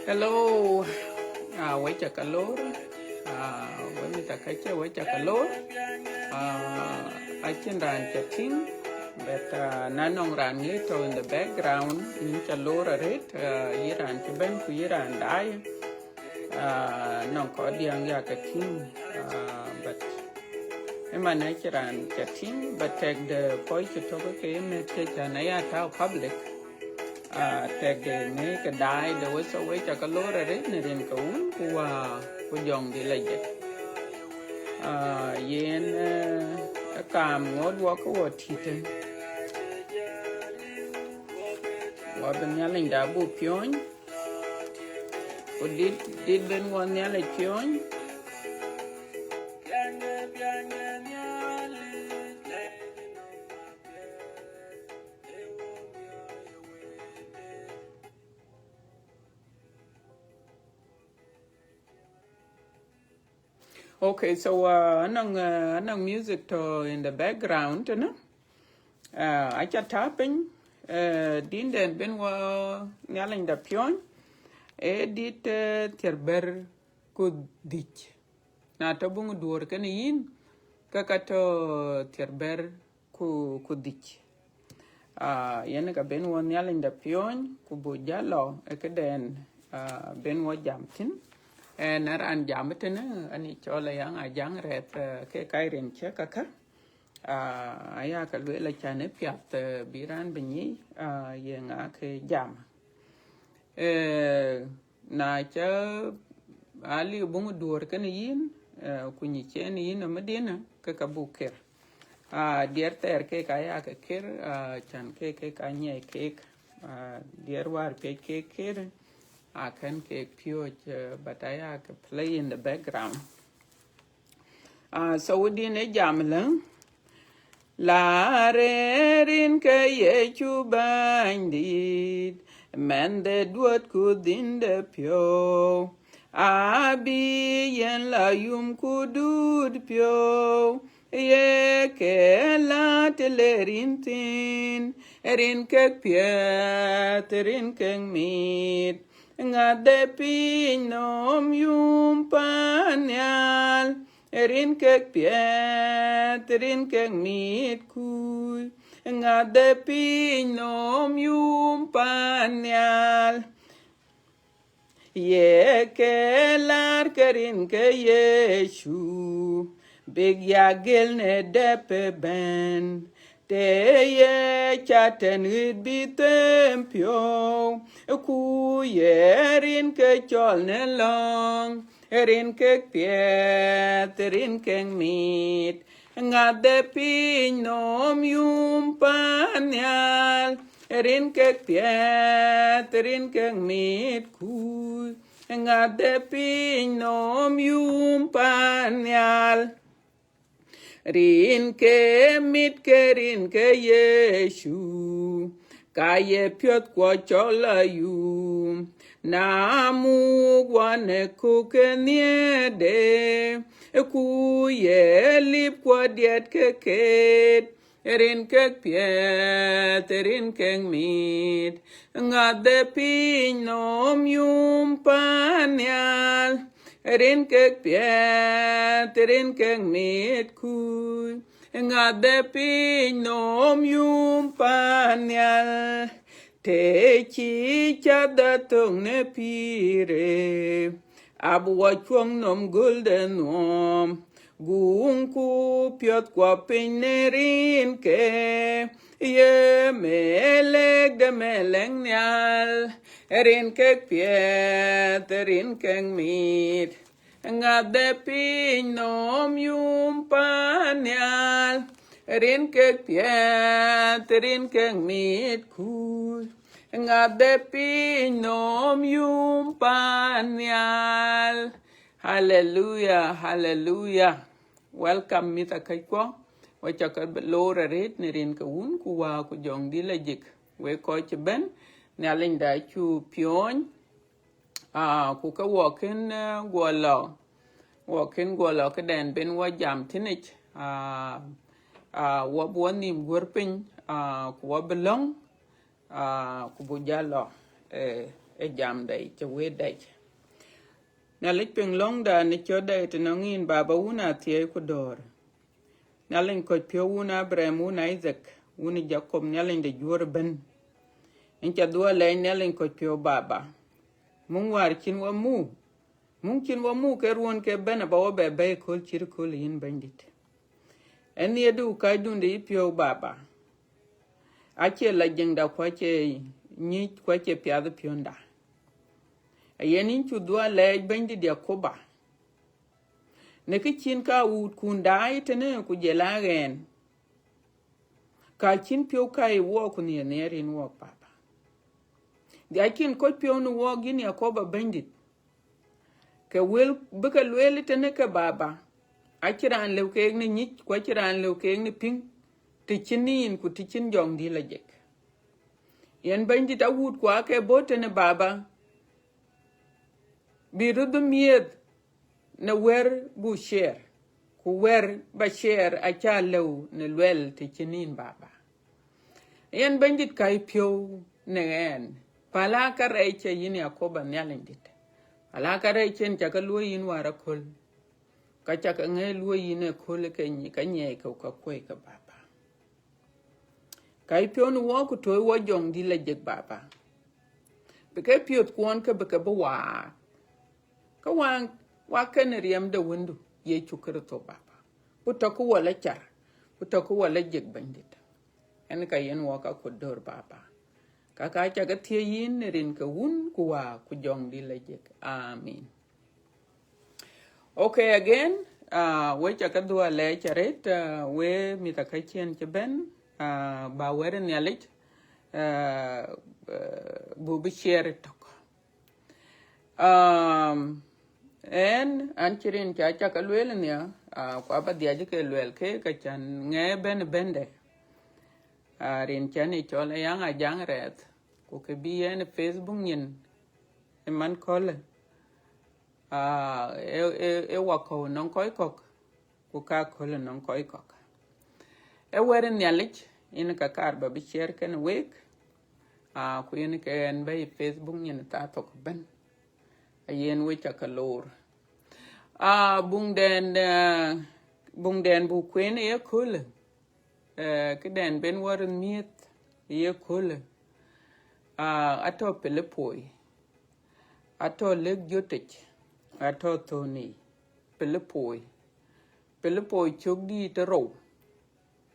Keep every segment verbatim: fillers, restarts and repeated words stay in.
Hello. Ah, wek ca ke lor. Ah, wek ca ke, wek ca ke lor. Ah, acïn raan ca tïŋ, but, ah, na nɔŋ raan ŋic tɔ̈ in the background, yïn ca lor arët, ah, yï raan cï bɛ̈n ku yï raan daai. Ah, nɔŋ kɔc diäŋ ya ke tïŋ, ah, but ëmën acïn raan ca tïŋ, but tɛ̈k de pɔ̈c cï tɔ̈ ke ye mɛ̈t ke cän aya tääu public. Ah, tɛ̈k de ŋic ke daai de wek, so wek ca ke lor arët në rin ke Wun ku Wä ku Jɔŋdït Lajik. Ah, yen, eh, ë kaam ŋot wɔ ke wɔ tït tën. Wɔ bï Nhialicda buk piɔ̈ɔ̈ny. Ku dït, dït ben wɔ Nhialic piɔ̈ɔ̈ny. Okay, so, uh, anɔŋ, uh, anɔŋ music tɔ̈ in the background, you know? Uh, aca tääu piny, uh, dït den ben wɔ Nhialicda piɔ̈ɔ̈ny, ee dït, uh, thiërbɛ̈t ku dhïc. Na tɔ̈ buŋ duɔ̈ɔ̈r kenë yïn, ke ka tɔ̈ thiërbɛ̈t ku, ku dhïc. Ah, yen ka ben wɔ Nhialicda piɔ̈ɔ̈ny, ku buk jäl lɔ ë këden, ah, ben wɔ jam thïn. Ɣɛn ë raan jam tënë, ɣɛn ë cɔl Ayaŋ Ajaŋ Rɛth, eh, ke ka rin cï käkkä. Ah, aya ke lueel acän ë piath, eh, bï raan bï nyic, ah, ye ŋa ke jam. Eh, na ca aliu buŋ duɔ̈ɔ̈r kenë yïn, eh, ku nyic cïn yïn ë madïnë, ke ka buk ker. Ah, diɛt thɛɛr kek aya ke ker, ah, cän kek, kek ka nyiɛc kek, ah, diɛt wäär piɛc kek ker, akën kek piɔ̈ɔ̈c, eh, but aya ke play in the background. Ah, so wudin ë jam lë, la rëër rin ke Yecu Bɛ̈nydït, mɛnhde duɔ̈t ku dhïnde piɔ̈u, abï yen la yum ku duut piɔ̈u, ye ke la të le rin thïn, rin kek piɛth, rin kek mit. Ŋäth de piny nɔm yum pan nhial, rin kek piɛth, rin kek mit kuc. Ŋäth de piny nɔm yum pan nhial, ye ke lar ke rin ke Yecu, bïk ya gël në dɛ̈p ëbɛ̈n. Të ye ca tɛ̈n ɣet bï them piɔ̈u, ku ye rin ke cɔl në lɔ̈ŋ, rin kek piɛth, rin kek mit. Ŋäth de piny nɔm yum pan nhial, rin kek piɛth, rin kek mit kuc. Ŋäth de piny nɔm yum pan nhial, rin ke mit ke rin ke Yecu, ka ye piɔ̈th kuɔ cɔl la yum. Na muk wɔ në kök ke nhiëërde, ku ye lip kuɔ diɛt ke ket, rin kek piɛth, rin kek mit. Ŋäth de piny nɔm yum pan nhial, rin kek piɛth, rin kek mit kuc. Ŋadë piny nööm yum pan nhial, të cï cath athöŋ në pïïrë, abï wɔ cuɔ̈ŋ nööm göl de nööm, guŋku piɔ̈th kuɔ piny në rinke, ye melek de melek nhial, rin kek piɛth, rin kek mit. Ŋadë piny nööm yum pan nhial, rin kek piɛth, rin kek mit kuc. Ŋadë piny nööm yum pan nhial. Haleluya, haleluya. Welcome, mïth akëckuɔ. Wek ca ke loor arëët në rin ke Wun ku Wä ku Jɔŋdït Lajik. Wek kɔc cï bɛ̈n, Nhialicda acuk piɔ̈ɔ̈ny. Ah, ku ke wɔ kën, eh, guɔ lɔ, wɔ kën guɔ lɔ këdɛn ben wɔ jam thïn yic. Ah, ah, wɔ bï wɔ nhïïm guɔ̈r piny, ah, ku wɔ bï lɔ̈ŋ, ah, ku buk jal lɔ, eh, ë jamda yic, ë wëëtda yic. Nhialic piŋ lɔ̈ŋda në cötda yic tënɔŋ yïn, Baba, Wun Athiɛɛi ku Dɔ̈ɔ̈r. Nhialic kɔc piɔ̈u, Wun Abraham, Wun Isaac, Wun Jacob, Nhialic de juöör ëbɛ̈n. Yïn ca dhuɔ̈k lɛɛc, Nhialic kɔc piɔ̈u, Baba. Muŋ wäär cïn wɔ muk, muŋ cïn wɔ muk ke ruɔ̈n ke bɛ̈n, aba wɔ bɛ bɛ̈i ëkööl cït ëkööl, yïn Bɛ̈nydït. Ë nhiëërdu, kacdun de yïpiɔ̈u, Baba, acie lajëŋda, ku acie nyïc, ku acie piath piɔ̈nda. Ayen yïn cu dhuɔ̈k lɛɛc, Bɛ̈nydït Yakoba, në kë cïn ka wuutkun daai tënë, ku jɔl a ɣɛn, ka cïn piɔ̈u ka yï wɔɔk ku nhiɛɛr nhiɛɛr yïn wɔɔk, Baba. Dhiackïn kɔc piɔ̈u në wɔɔk, yïn Yakoba Bɛ̈nydït, ke wël bï ke lueel tënë ke, Baba, acïn raan lëu keek në nyïc, ku acïn raan lëu keek në piŋ, të cïn yïn ku të cïn Jɔŋdït Lajik. Yen Bɛ̈nydït, awuutku aake bɔ̈ tënë, Baba, bï röt bï miëth në wɛ̈t buk share, ku wɛ̈t ba share acä lëu në luɛl të cïn yïn, Baba. Yen Bɛ̈nydït, ka yïpiɔ̈u në ɣɛn, päl aa kärɛc cï yïn Yakoba Nhialic dït. Päl aa kärɛc cï ca ke luɔ̈i yïn wäär aköl, ka ca ke ŋɛk luɔ̈i yïn ëkööl ke nyi-, ka nyiɛɛi ke ka kuɔ̈i ke, Baba. Ka yïpiɔ̈u në wɔɔk ku tɔ̈i wɔ Jɔŋdït Lajik, Baba, bï ke piɔ̈thkuɔn ke bï ke bï waar. Ke wɔ, wɔ kën riɛm de Wëndu Yecu Kërtho, Baba, ku tɔ̈ ke wɔ la car, ku tɔ̈ ke wɔ la jik, Bɛ̈nydït. Yen ka yen wɔɔk akut döör, Baba. Ka ka ca ke thiëëc yïn në rin ke Wun ku Wä ku Jɔŋdït Lajik. Amin. Okay, again, uh, wek ca ke dhuɔ̈k lɛɛc arëët, uh, wek mïth akäckiɛ̈n cï bɛ̈n, uh, ba wɛ̈t Nhialic, uh, uh, buk bï share tök. Um, ɣɛn, an cï rin ca ca ke lueel nhial, uh, ku aba dhiac ke luɛɛl ke, ka cän ŋɛk bɛ̈n bɛ̈nde. Uh, rin cän ë cɔl Ayaŋ Ajaŋ Rɛɛth, ku kë bï yen ë Facebook nyin ë man köölë. Ah, ë, ë, ë wakɔ̈u nɔŋ kɔc kɔ̈k, ku ka kööl nɔŋ kɔc kɔ̈k. Ë wɛ̈t Nhialic, yen ka kaar ba bï share kenë wek, ah, ku yen ke ɣɛn bɛ̈i Facebook nyin thaa thok ëbɛ̈n. Ayen wek ca ke loor. Ah, buŋdɛn, eh, buŋdɛn buk kueen ë ye köölë, eh, këdɛn ben wɔ röt miëth ë ye köölë, ah, atɔ̈ Pilipoi. Atɔ̈ lëk jötic, atɔ̈ thöönic, Pilipoi. Pilipoi cök dïït ë rou.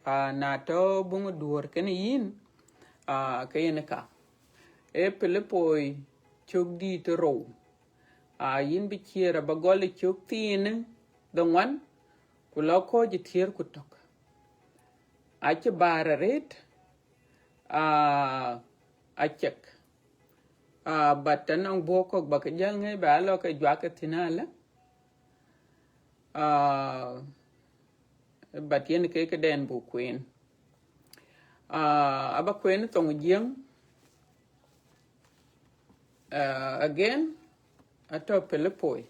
Aa, na tɔ̈ buŋ ë duɔ̈ɔ̈r kenë yïn, aa, ke yen ka. Ee Pilipoi cök dïït ë rou. Aa, yïn bï ciëër aba gɔl ë cök thiin ë dhoŋuan, ku lɔ kɔ̈ɔ̈c ë thiëër ku tök. Acï bäär arëët, aa, acek. Ah, but anɔŋ buɔ̈k kɔ̈k ba ke jäl ŋɛ̈i ba lɔ ke juak ke thïn alë. Ah, but yen ke këdɛn buk kueen. Ah, aba kueen thoŋ Jiëŋ. Ah, again, atɔ̈ Pilipoi.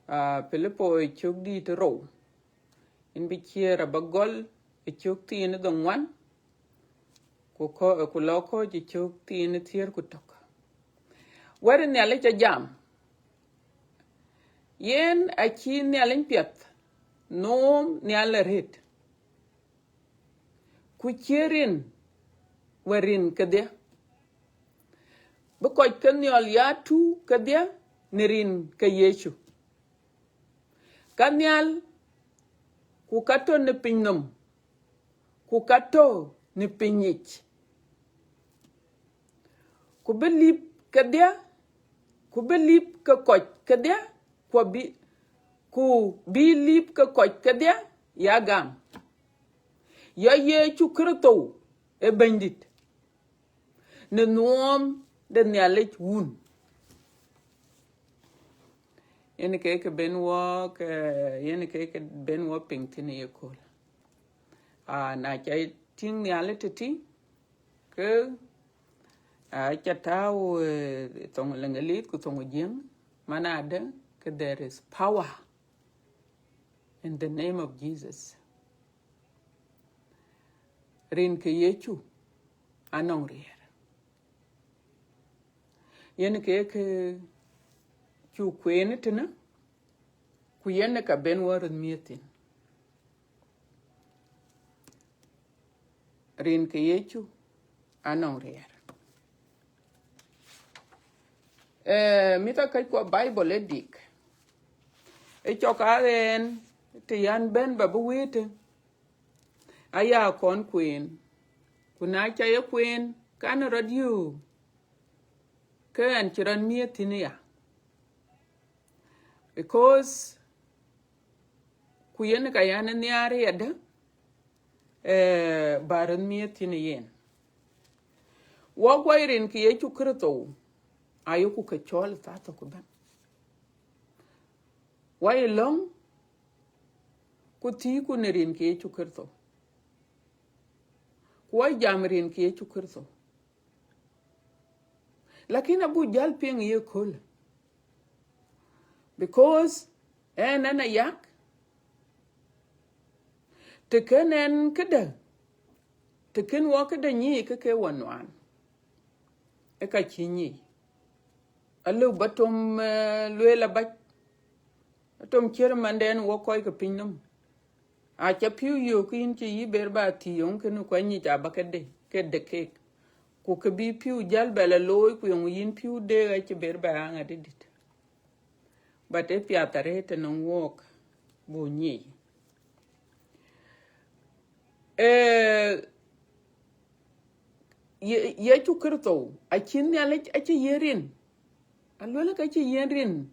Ah, Pilipoi cök dïït ë rou. Yïn bï ciëër aba gɔl ë cök thiin ë dhoŋuan, ku kɔ-, ku lɔ kɔ̈ɔ̈c ë cök thiin ë thiëër ku tök. Wɛ̈t Nhialic ajam, yen acï Nhialic piɛth nööm nhial arëët. Ku cie rin wär rin kedhie, bï kɔc ke nhiɔl ya tu kedhie në rin ke Yecu. Ka nhial, ku ka tɔ në piny nɔm, ku ka tɔ në piny yic. Ku bï lip kedhie, ku bï lip ke kɔc kedhie, ku bï, ku bï lip ke kɔc kedhie ya gam. Ya Yecu Kërtho ë Bɛ̈nydït, në nuɔɔm de Nhialic Wun. Yen ke ke ben wɔ, ke, yen ke ke ben wɔ piŋ thïn ye kööl. Ah, na ca tïŋ Nhialic tëtï, ke, ah, ca tääu, eh, thoŋ Leŋgelith ku thoŋ Jiëŋ, man adë ke there is power in the name of Jesus. Rin ke Yecu anɔŋ riɛɛr. Yen ke ke cu kueen tënë, ku yen ka ben wɔ röt miëth thïn. Rin ke Yecu anɔŋ riɛɛr. Eh, mïth akëckuɔ Bible ë dik. Ë cɔk aa ɣɛn të yan bɛ̈n ba bï wëëtë, aya kɔn kueen. Ku na ca ye kueen, kan rɔt yöök, ke ɣɛn cï rɔt miëth thïn ya. Because ku yen ka yan nhiaar yadë, eh, ba röt miëth thïn yen. Wɔ guɔ rin ke Yecu Kërtho, ayeku ke cɔɔl thaa thok ëbɛ̈n. Wɔ ye lɔ̈ŋ, ku thiiku në rin ke Yecu Kërtho. Ku wɔ jam rin ke Yecu Kërtho. Lakin abuk jäl piŋ ye kööl. Because ɣɛn, ɣɛn ayak, të kën ɣɛn këdë, të kën wɔ këdë nyic ke ke wɔ nuan, ë ka cï nyic. Alëu ba tom, eh, lueel abac, atom ciër manden wɔ kɔc ke piny nɔm. Aca pïu yök yïn cï yï ber ba thii yöŋ kënë ku anyic aba ke de, ke de keek. Ku ke bï pïu jäl bɛ la looi ku yöŋ yïn pïu de acï ber ba aŋa dït dït. But ë piath arëët tënɔŋ wɔɔk bu nyic. Eh, Ye-, Yecu Kërtho, acïn Nhialic acï yiën rin. Aluel ka cï yiën rin.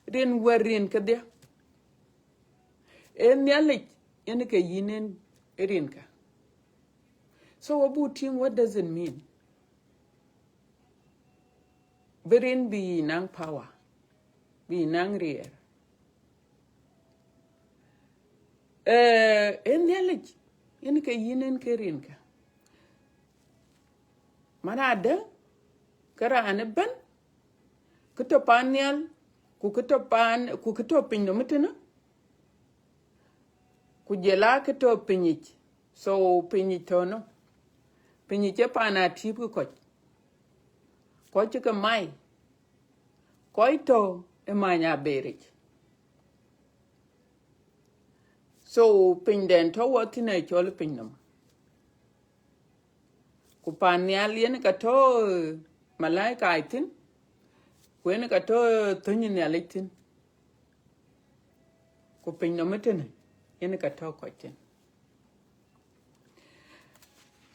Rin wär rin kedhie. Ee Nhialic yen ke yïn en rinkä. So abuk tïŋ, what does it mean? Bï rin bï naŋ power, bï naŋ riɛɛr. Eh, ee Nhialic yen ke yïn en ke rinkä. Man adë, ke raan ëbɛ̈n, kë tɔ paan nhial, ku kë tɔ paan, ku kë tɔ piny nɔm tënë, ku jɔl a kë tɔ piny yic. So piny yic tɔ nɔ? Piny yic ee paan atïp ke kɔc. Kɔc cï ke mai, kɔc tɔ ë many aberic. So piny dɛn tɔ wɔ thïn ë cɔl piny nɔm. Ku paan nhial yen ka tɔ malaika thïn, ku yen ka tɔ thöny Nhialic thïn. Ku piny nɔm tënë yen ka tɔ kɔc thïn.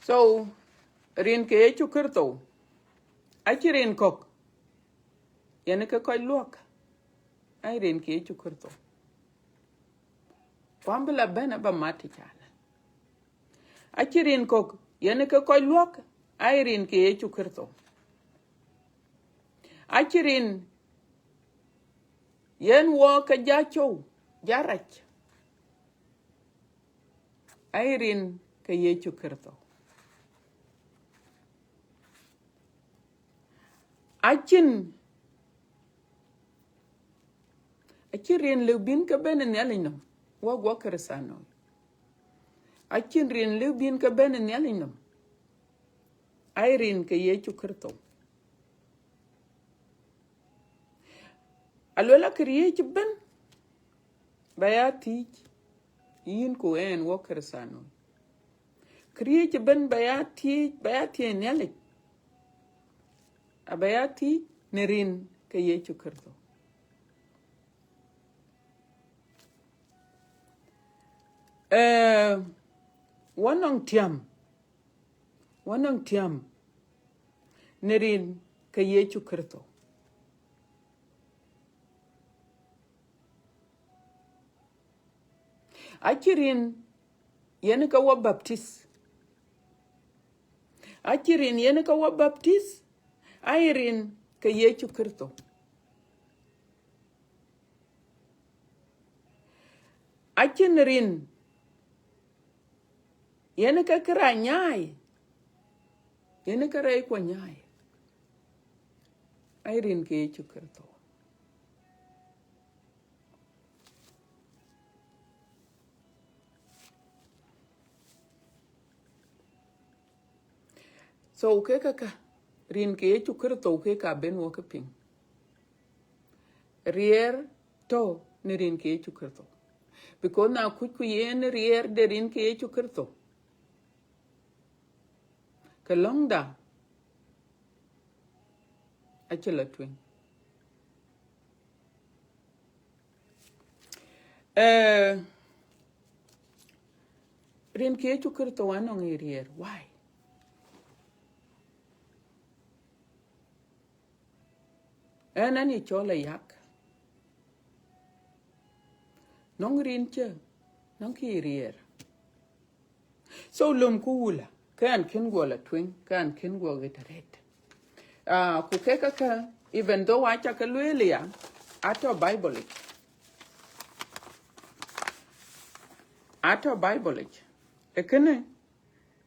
So rin ke Yecu Kërtho, acï rin kɔ̈k yen ke kɔc luɔk, ai rin ke Yecu Kërtho. Ku an bï la bɛ̈n aba mat të caalë. Acï rin kɔ̈k yen ke kɔc luɔk, ai rin ke Yecu Kërtho. Acï rin yen wɔ ke ja cou, ja rac, ai rin ke Yecu Kërtho. Acïn, acïn rin lëu bïn ke bɛ̈n ë Nhialic nɔm, wɔ guɔ Kërëthänooi. Acïn rin lëu bïn ke bɛ̈n ë Nhialic nɔm, ai rin ke Yecu Kërtho. Aluel akëriëëc ëbɛ̈n ba ya thiic, yïn ku ɣɛn wɔ Kërëthänooi. Këriëëc ëbën ba ya thiëëc, ba ya thiëëc Nhialic, aba ya thiëëc në rin ke Yecu Kërtho. Eh, wɔ nɔŋ tiam, wɔ nɔŋ tiam në rin ke Yecu Kërtho. Acï rin yen ke wɔ baptith. Acï rin yen ke wɔ baptith, ai rin ke Yecu Kërtho. Acïn rin yen ke këra nyaai, yen ke rɛɛc kuɔ nyaai, ai rin ke Yecu Kërtho. So ke kaka, rin ke Yecu Kërtho ke ka ben wɔ ke piŋ. Riɛɛr tɔ̈ në rin ke Yecu Kërtho. Because na kuc ku yen riɛɛr de rin ke Yecu Kërtho, ke lɔ̈ŋda acï lɔ tueŋ. Eh, rin ke Yecu Kërtho anɔŋ ë riɛɛr. Why? Ɣɛn, ɣɛn ye cɔl ayak. Nɔŋ rin cë, nɔŋ kë riɛɛr. So lömku wula, ke ɣɛn kën guɔ lɔ tueŋ, ke ɣɛn kën guɔ ɣet arëët. Ah, ku ke käkë, even though aca ke lueel ya, atɔ̈ Bible yic. Atɔ̈ Bible yic. Ee kënë,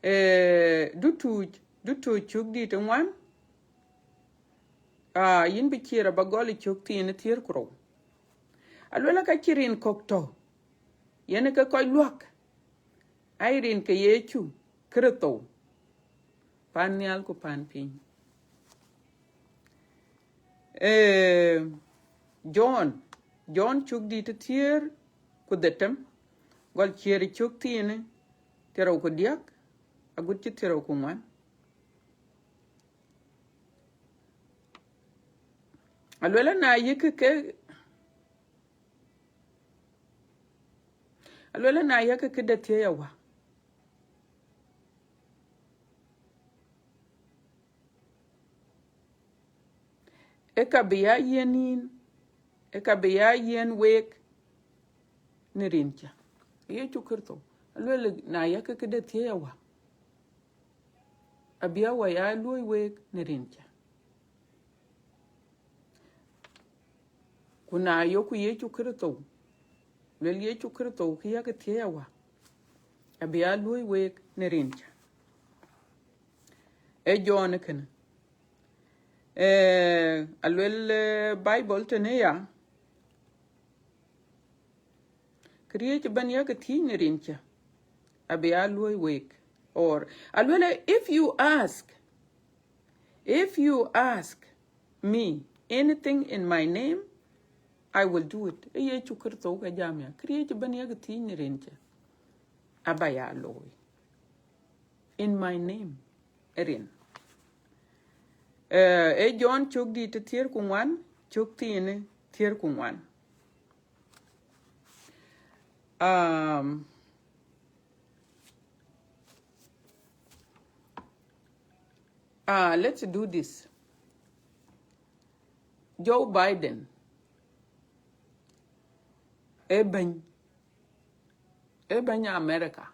eh, Dutuuc, Dutuuc cök dït ë ŋuan, ah, yïn bï ciëër aba gɔl ë cök thiin ë thiëër ku rou. Aluel aka cï rin kɔ̈k tɔ̈, yen ke kɔc luäk, ai rin ke Yecu Kërtho, pan nhial ku pan piny. Eh, John, John cök dït ë thiëër ku dhetem, gɔl ciëër ë cök thiin ë thiërou ku diäk, agut cï thiërou ku ŋuan. Aluel na yïk ke, aluel na yïk këde thiëëc awa, ë ka bï ya yiën yïn, ë ka bï ya yiën week në rin cä. Yecu Kërtho aluel na yïk këde thiëëc awa, abï awa ya luɔ̈i week në rin cä. Ku na yökku Yecu Kërtho, luel Yecu Kërtho kë yakë thiëëc awa, abï ya luɔ̈i week në rin cä. Ee John kënë. Eh, aluel, eh, Bible tënë ya, këriëëc ëbën yakë thiëëc në rin cä, abï ya luɔ̈i week. Or, aluel, if you ask, if you ask me anything in my name, I will do it. Ee Yecu Kërtho ka jam ya, këriëëc ëbën yakë thiëëc në rin cä, aba ya looi. In my name, rin. Eh, ee John cök dït ë thiëër ku ŋuan, cök thiin ë thiëër ku ŋuan. Um, ah, let's do this. Joe Biden, ee bɛ̈ny, ee bɛ̈ny America.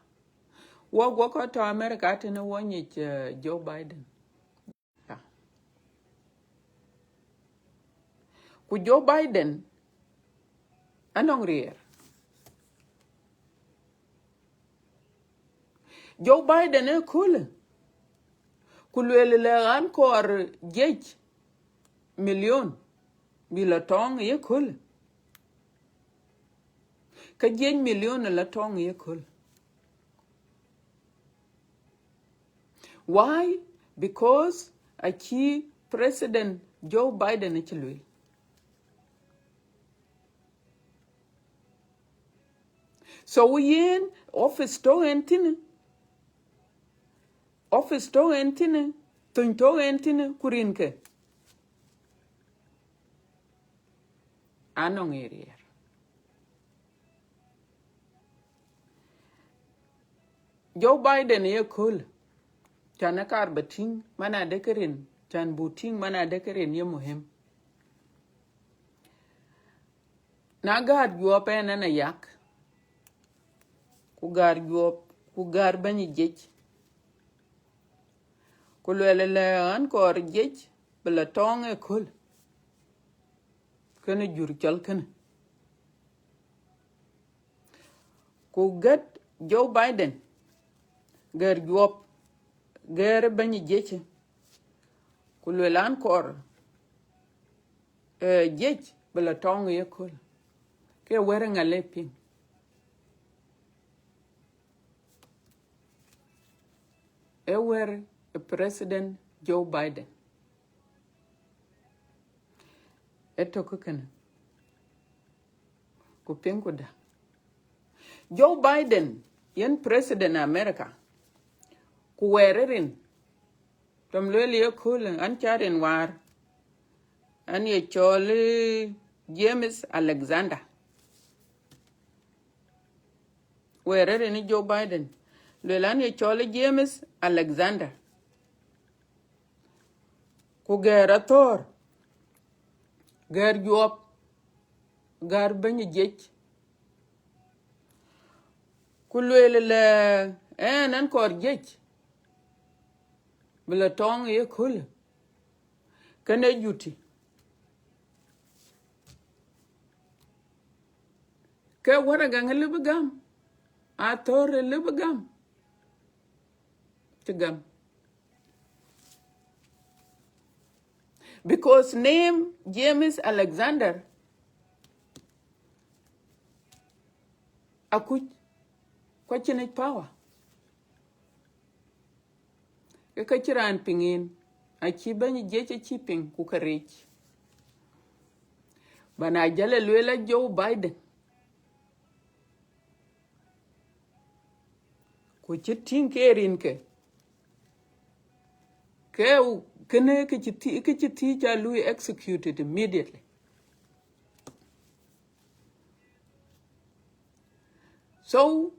Wɔ guɔ kɔc tɔ̈ America tënë wɔ nyic, eh, Joe Biden. Ku Joe Biden anɔŋ riɛɛr. Joe Biden ë köölë, ku lueel lɛ ɣan kɔɔr jiëc milion bï lɔ tɔŋ ë ye köölë. Ka jiëc milion ë lɔ tɔŋ ë ye köölë. Why? Because acï President Joe Biden acï lueel. So yen office tɔ̈ yen thïn, Office tɔ̈ yen thïn, thöny tɔ̈ yen thïn, ku rinke anɔŋ ë riɛɛr. Joe Biden ye kööl, can ë kaar ba tïŋ, man adë ke rin, can bu tïŋ, man adë ke rin ye muhim. Na gäär juɔp ënɔɔnë ayak, ku gäär juɔp, ku gäär bɛ̈ny jiëc, ku lueel ëlä, ɣän kɔɔr jiëc bï la tɔŋ ë kööl, kënë jur cɔl kënë. Ku gät Joe Biden, gäär juɔp, gäär bɛ̈ny jiëc, ku lueel an kɔɔr, eh, jiëc bï la tɔŋ ë kööl. Ke wɛ̈t ŋa le piŋ? Ee wɛ̈t ë President Joe Biden. Ee tök kënë. Ku piŋku dä. Joe Biden, yen President America, ku wɛ̈t ë rin, tɔ̈ lueel ye kööl, an ca rin waar, an ye cɔl, eh, James Alexander. Wɛ̈t ë rin Joe Biden, lueel an ye cɔl James Alexander. Ku gɛ̈ɛ̈r athöör, gɛ̈ɛ̈r juɔp, gäär bɛ̈ny jiëc. Ku lueel ëlä, ɣɛn, ɣän kɔɔr jiëc bï la tɔŋ ë kööl, kënë jur tï. Ke wäragäŋ ë lëu bï gam, athöör ë lëu bï gam, cï gam. Because name James Alexander akuc, ku acïn yic power. Ke ka cï raan piŋ yen, acï bɛ̈ny jiëc acï piŋ ku ke rec. Ba na jäl ë lueel a Joe Biden, ku cï tïŋ ke rinke, ke kënë kë cï thï-, kë cï thiëc ca lui executed immediately. So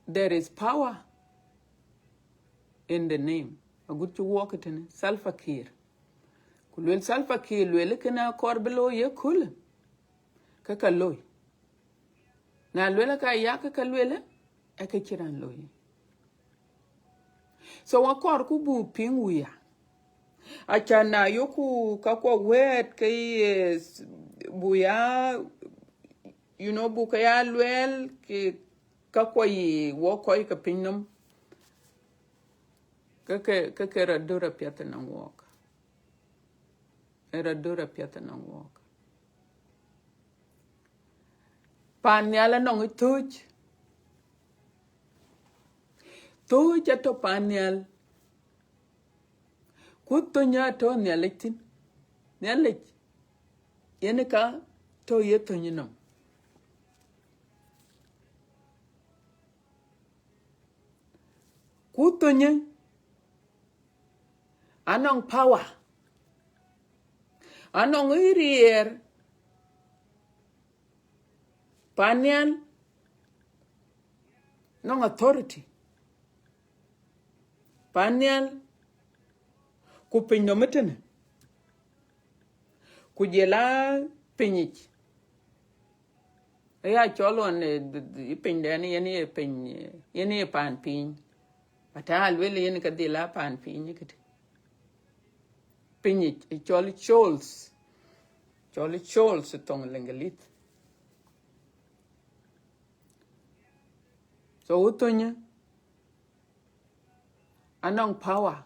there is power in the name. Agut cï wɔɔk tënë Salva Kiir. Ku lueel Salva Kiir, lueel kënë akɔɔr bï looi ye kööl, ke ka looi. Na lueel ka yak, ke ka lueel, ee ke cï raan looi. So akɔɔrku bu piŋ wuya. Acan na yoku kakuɔ wɛ̈ɛ̈t ke ye s-, bu ya, you know, bu ke ya lueel ke kakuɔ yi wɔ kɔc ke piny nɔm. Ke ke, ke ke rɔt döör apiɛth ënɔŋ wɔɔk. Ë rɔt döör apiɛth ënɔŋ wɔɔk. Paan nhial anɔŋ ë thööc. Thööc atɔ̈ paan nhial. Ku thöny atɔ̈ Nhialic thïn. Nhialic yen ka tɔ̈ ye thöny nɔm. Ku thöny anɔŋ power, anɔŋ ë riɛɛr. Paan nhial nɔŋ authority. Paan nhial, ku piny nɔm ëtënë, ku jɔl a piny yic. Aya cɔl ɣɔn, eh, d-, d-, piny dɛn yen ye piny, eh, yen ye paan piny. Ata lueel yen ka dhil a paan piny këtï. Piny yic, ë cɔl Shoals. Cɔl Shoals ë thoŋ Leŋgelith. So ë thönyë anɔŋ power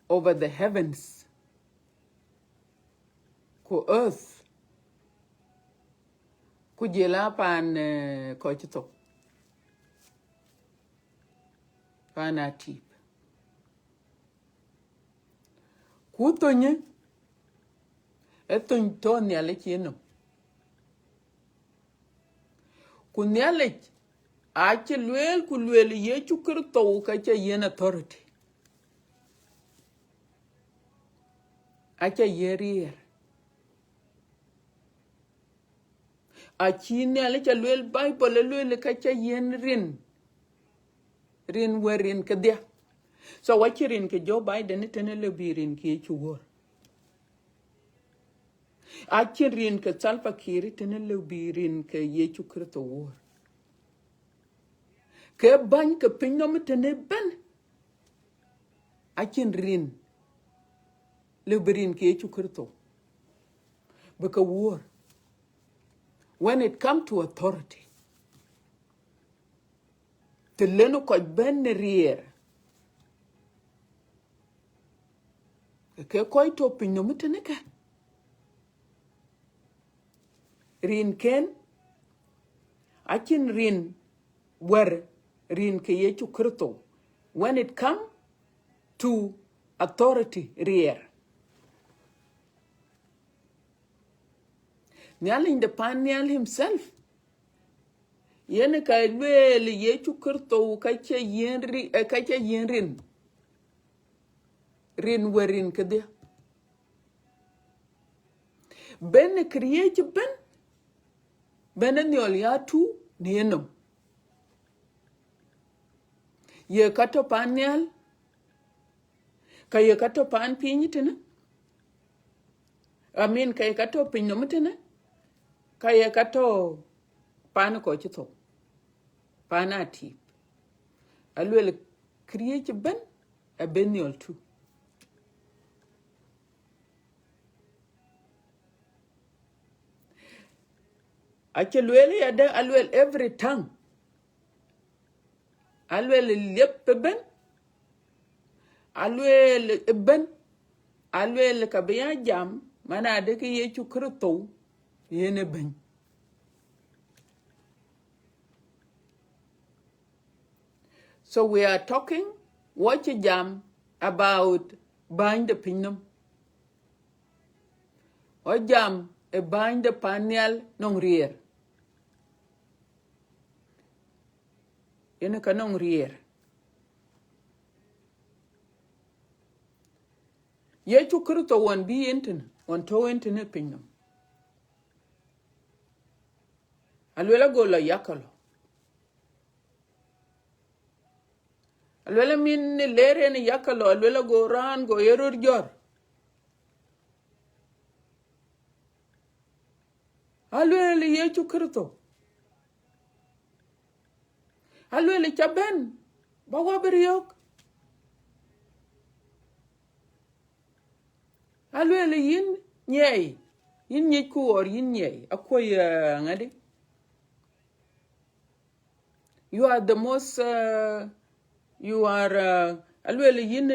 over the heavens ku earth, ku jɔl a paan, eh, kɔc cï thou, paan atip. Ku thönyë, ë thöny tɔ̈ Nhialic yenɔm. Ku Nhialic acï lueel, ku lueel Yecu Kërtho ka cï yen authority. aca yiën riɛɛr. Acï Nhialic ca lueel, Bible ë lueel ka ca yiën rin, rin wär rin kedhie. So acïn rin ke Joe Biden tënë lëu bï rin ke Yecu wuɔ̈r. Acïn rin ke Salva Kiir tënë lëu bï rin ke Yecu Kritho wuɔ̈r. Ke bäny ke pinynhom tënë bɛ̈n, acïn rin lëu bï rin ke Yecu Kritho bï ke wuɔ̈r. When it come to authority, të lënë kɔc bɛ̈n në riɛɛr, ke kɔc tɔ̈ pinynhom tënë kë. Rinken, acïn rin wär rin ke Yecu Kritho when it come to authority, riɛɛr. Nhialic de pan nhial himself, yen ka lueel Yecu Kritho ka ca yiën ri-, eh, ka ca yiën rin, rin wär rin kedhie. Bɛ̈n ë këriëëc ëbɛ̈n, bɛ̈n ë nhiɔl ya tuur në yenɔm. Ye ka tɔ̈ pan nhial, ka ye ka tɔ̈ pan piny tënë, I mean, ka ye ka tɔ̈ pinynhom tënë, ka ye ka tɔ̈ pan kɔc cï thou, pan atip. Alueel këriëëc ëbɛ̈n, abï nhiɔl tuur. Acï lueel yadë, alueel every tongue. Alueel liep ëbɛ̈n, alueel ëbɛ̈n, alueel ka bï ya jam, man adë ke Yecu Kritho yen ë bɛ̈ny. So we are talking, wɔ cï jam about bäny de pinynhom. Wɔ jam ë bäny de pan nhial nɔŋ riɛɛr. Yen ka nɔŋ riɛɛr. Yecu Kritho ɣɔn bï yen tënë, ɣɔn tɔ̈u yen tënë pinynhom, alueel ago lɔ yakë lɔ. Alueel amin në leer en yakë lɔ, alueel ago raan go ye röt jɔ̈ɔ̈r. Alueel Yecu Kritho. Alueel ca bɛ̈n, ba wɔ bï riɔ̈ɔ̈k. Alueel yïn nyiɛɛi, yïn nyicku or yïn nyiɛɛi, akuɔ̈c, eh, ŋadï. You are the most, uh, you are, uh, alueel yïn,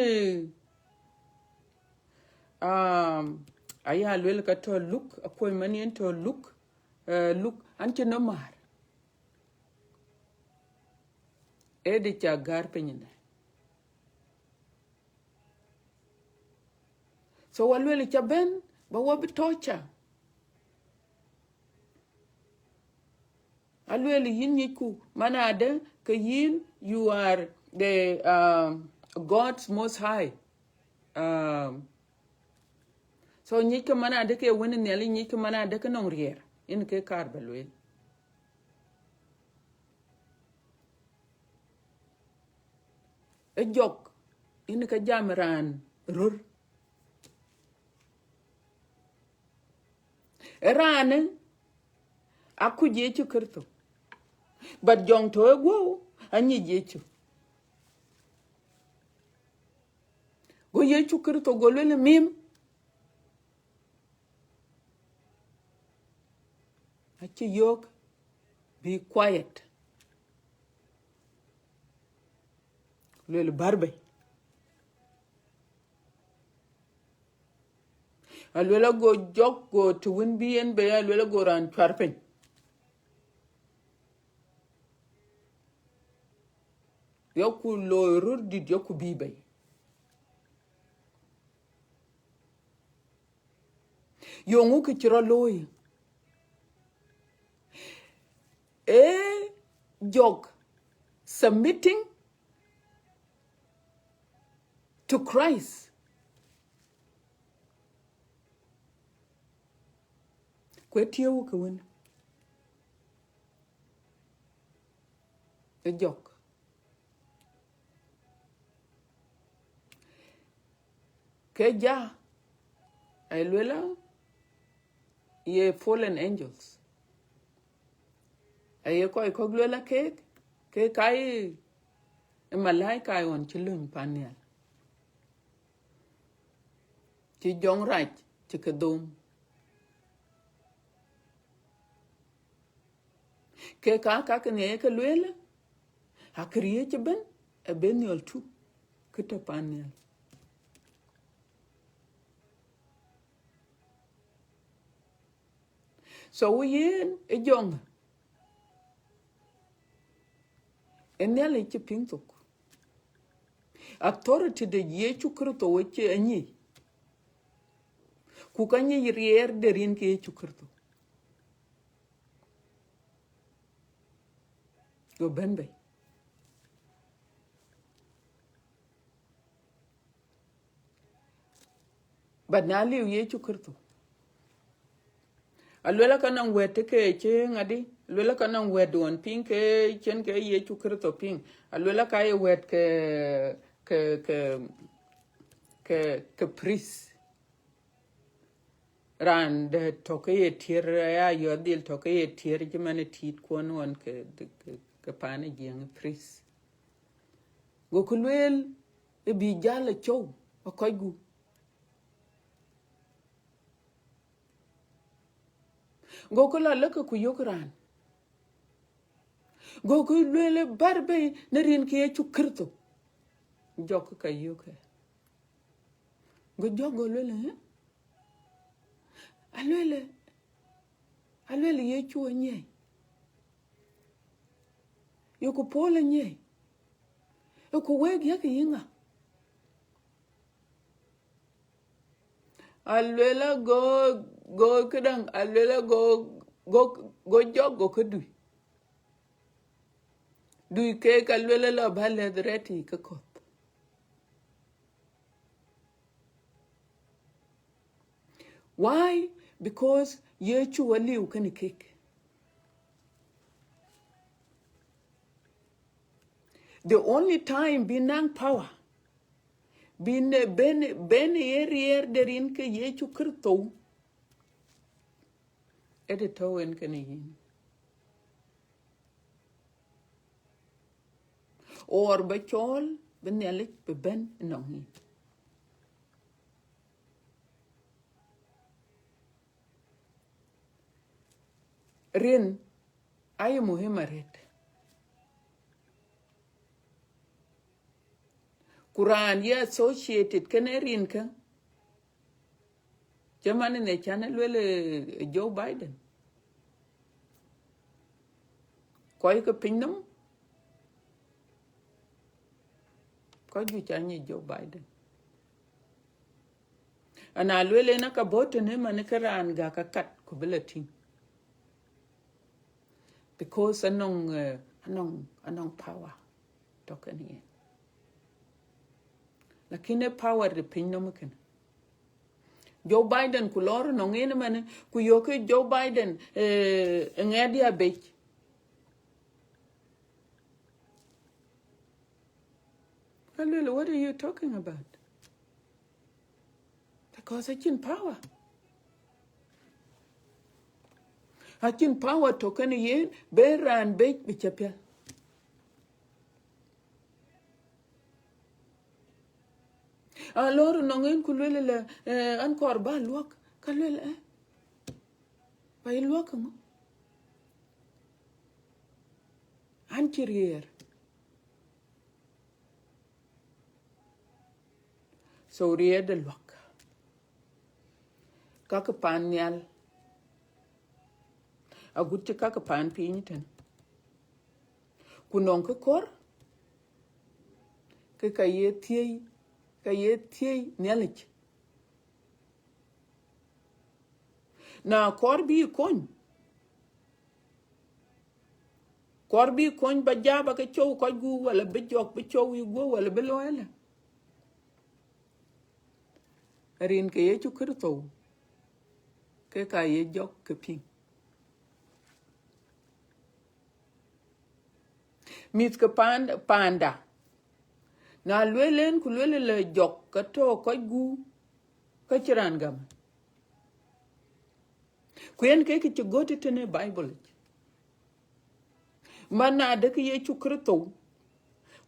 uh, um, aya alueel ka tɔ̈ Luk, akuɔ̈c man yen tɔ̈ Luk, uh, Luk, an cï nɔm määr. Ëdï ca gäär piny ënë. So alueel ca bɛ̈n, ba wɔ bï torture. Alueel yïn nyicku, man adë ke yïn, you are the, um, God's most high. Um, so nyickë man adë ke wën Nhialic, nyickë man adë ke nɔŋ riɛɛr, yen ke kaar ba lueel. Ë jɔk, yen ka jam raan röör. Ë raanë akuc Yecu Kritho, but jɔŋ tɔ̈ ë guɔ̈u anyic Yecu. Go Yecu Kritho go lueel mim, acï yöök, be quiet. Lueel bär bei. Alueel ago jɔk, go të wën bï yen bei, alueel ago raan cuar piny. Yaku looi röör dït, yaku bï bei. Yeŋö kë cï rɔt looi? Ee jɔk submitting to Christ. Ku ë tiëu ke wën ë jɔk. Ke ja, aye luel a ye fallen angels. Aye kɔc kɔ̈k luel a keek, keek ka ye malaika ɣɔn cï lööny pan nhial, cï jɔŋrac cï ke dhom. Ke ka, ka ke ŋiɛc ke lueel, akëriëëc ëbën, ë ben nhiɔl tu, kë tɔ̈ pan nhial. So yen ë jɔŋ, ë Nhialic cï piŋ thok. Authority de Yecu Kërtho ë cï anyic. Ku ka nyic riɛɛr de rin ke Yecu Kërtho. Go bɛ̈n bei. But na liu Yecu Kërtho, aluel aka nɔŋ wɛ̈t ke cï ŋadi, aluel aka nɔŋ wɛ̈t duɔn piŋ ke cïn ke Yecu Kërtho piŋ, aluel aka ye wɛ̈t ke, ke, ke, ke, ke priest. Raan de tɔ̈ ke ye tiër, ya yɔ̈ɔ̈th dhil tɔ̈ ke ye tiër cï man ë tiit kuɔn ɣɔn ke, ke, ke paan ë Jiëŋ, priest. Go kë lueel ë bï jäl ë cɔu ë kɔc gup. Go kë lɔ lëkë ku yök raan. Go kë lueel ë bär bei në rin ke Yecu Kërtho. Jɔk ka yök ë. Go jɔk go lueel, ë? Alueel, alueel Yecu anyiɛɛi. Yeku Paul anyiɛɛi. Yeku wek yak yï ŋa? Aluel ago, go këdäŋ, aluel ago, go, go jɔk go ke dui. Dui keek aluel ala bä lɛth rɛt ke kɔth. Why? Because Yecu aliu kënë kek. The only time bï naŋ power, bï ne, ben, ben ye riɛɛr de rin ke Yecu Kërtho, ë të tɔ̈u en kënë yïn. Or bä cɔɔl bï Nhialic bï bɛ̈n ënɔŋ yïn. Rin aye muhim arët. Ku raan ye associated kënë rin kä, cï man ënë can ë luel, eh, Joe Biden. Kɔc ke piny nɔm, kɔc juëc ca nyic Joe Biden. Ana luel en aka bɔ̈ tënë man ke raan gäk akat ku bï la tïŋ. Because anɔŋ, eh, anɔŋ, anɔŋ power tɔ̈ kënë yen. Lakin ë power de piny nɔm kënë. Joe Biden ku lɔɔr nɔŋ en ëmɛnë, ku yökë Joe Biden, eh, ŋɛɛt ya bec. Ka luel, what are you talking about? Because acïn power. Acïn power tɔ̈ kënë yen, ben raan bec bï cä pial. A lɔɔr nɔŋ en ku luel lɛ, eh, an kɔɔr bä luɔk, ka luel, eh? Ba yï luɔk ŋö? An cï riɛɛr. So riɛɛr de luak. Kakë paan nhial. Agut cï kakë paan piny tën. Ku nɔŋ kë kɔr, ke ka ye thiëi, ka ye thiëi Nhialic. Na kɔr bï kony, kɔr bï kony ba jaba ke cɔu kɔc gup, wala bï jɔk bï cɔu yï gup, wala bï loɛlë. Rin ke Yecu Kërtho, ke ka ye jɔk ke piŋ. Mïth ke paan-, paanda, na lueel en ku lueel le jɔk ke tɔ̈ kɔc gup, ke cï raan gam. Ku yen ke kë cï gɔ̈t tënë Bible yic. Man na de ke Yecu Kërtho,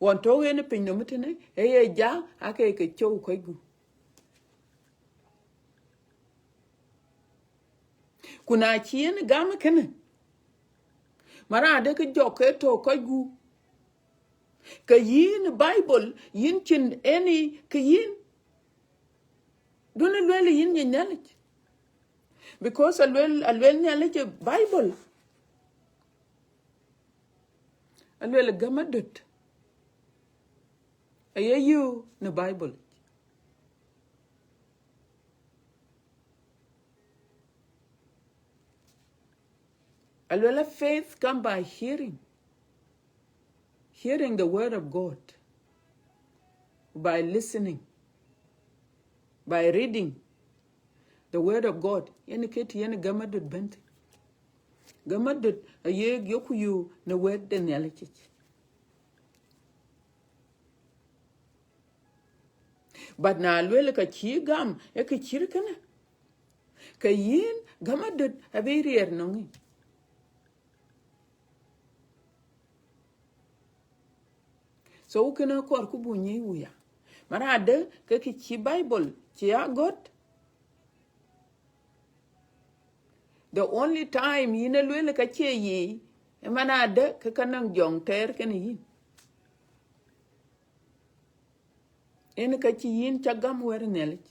ɣɔn tɔ̈ yen ë piny nɔm tënë, ë ye ja, ake ke cɔu kɔc gup. Ku na cï yen gam kënë, man na de ke jɔk ke tɔ̈ kɔc gup, ke yïn Bible, yïn cïn any ke yïn. Duɔ̈në lueel yïn nyic Nhialic. Because alueel, alueel Nhialic ë Bible. Alueel gäm adöt. Aye yöö në Bible. Alueel, faith come by hearing. Hearing the word of God. By listening. By reading the word of God. Yen ke të yen gäm adöt bɛ̈n thïn. Gäm adöt aye yök ku yöö në wɛ̈t de Nhialic yic. But na lueel ka cï gam, ë kë cït kënë, ke yïn gäm adöt abï riɛɛr nɔŋ yïn. So kënë akɔɔr ku buk nyic wuya. Man na de ke kë cï Bible cï ya gɔ̈t. The only time yïn ë lueel ka cie yic, ë man na de ke ka nɔŋ jɔŋ tɛɛr kenë yïn. Yen ka cï yïn ca gam wɛ̈t Nhialic.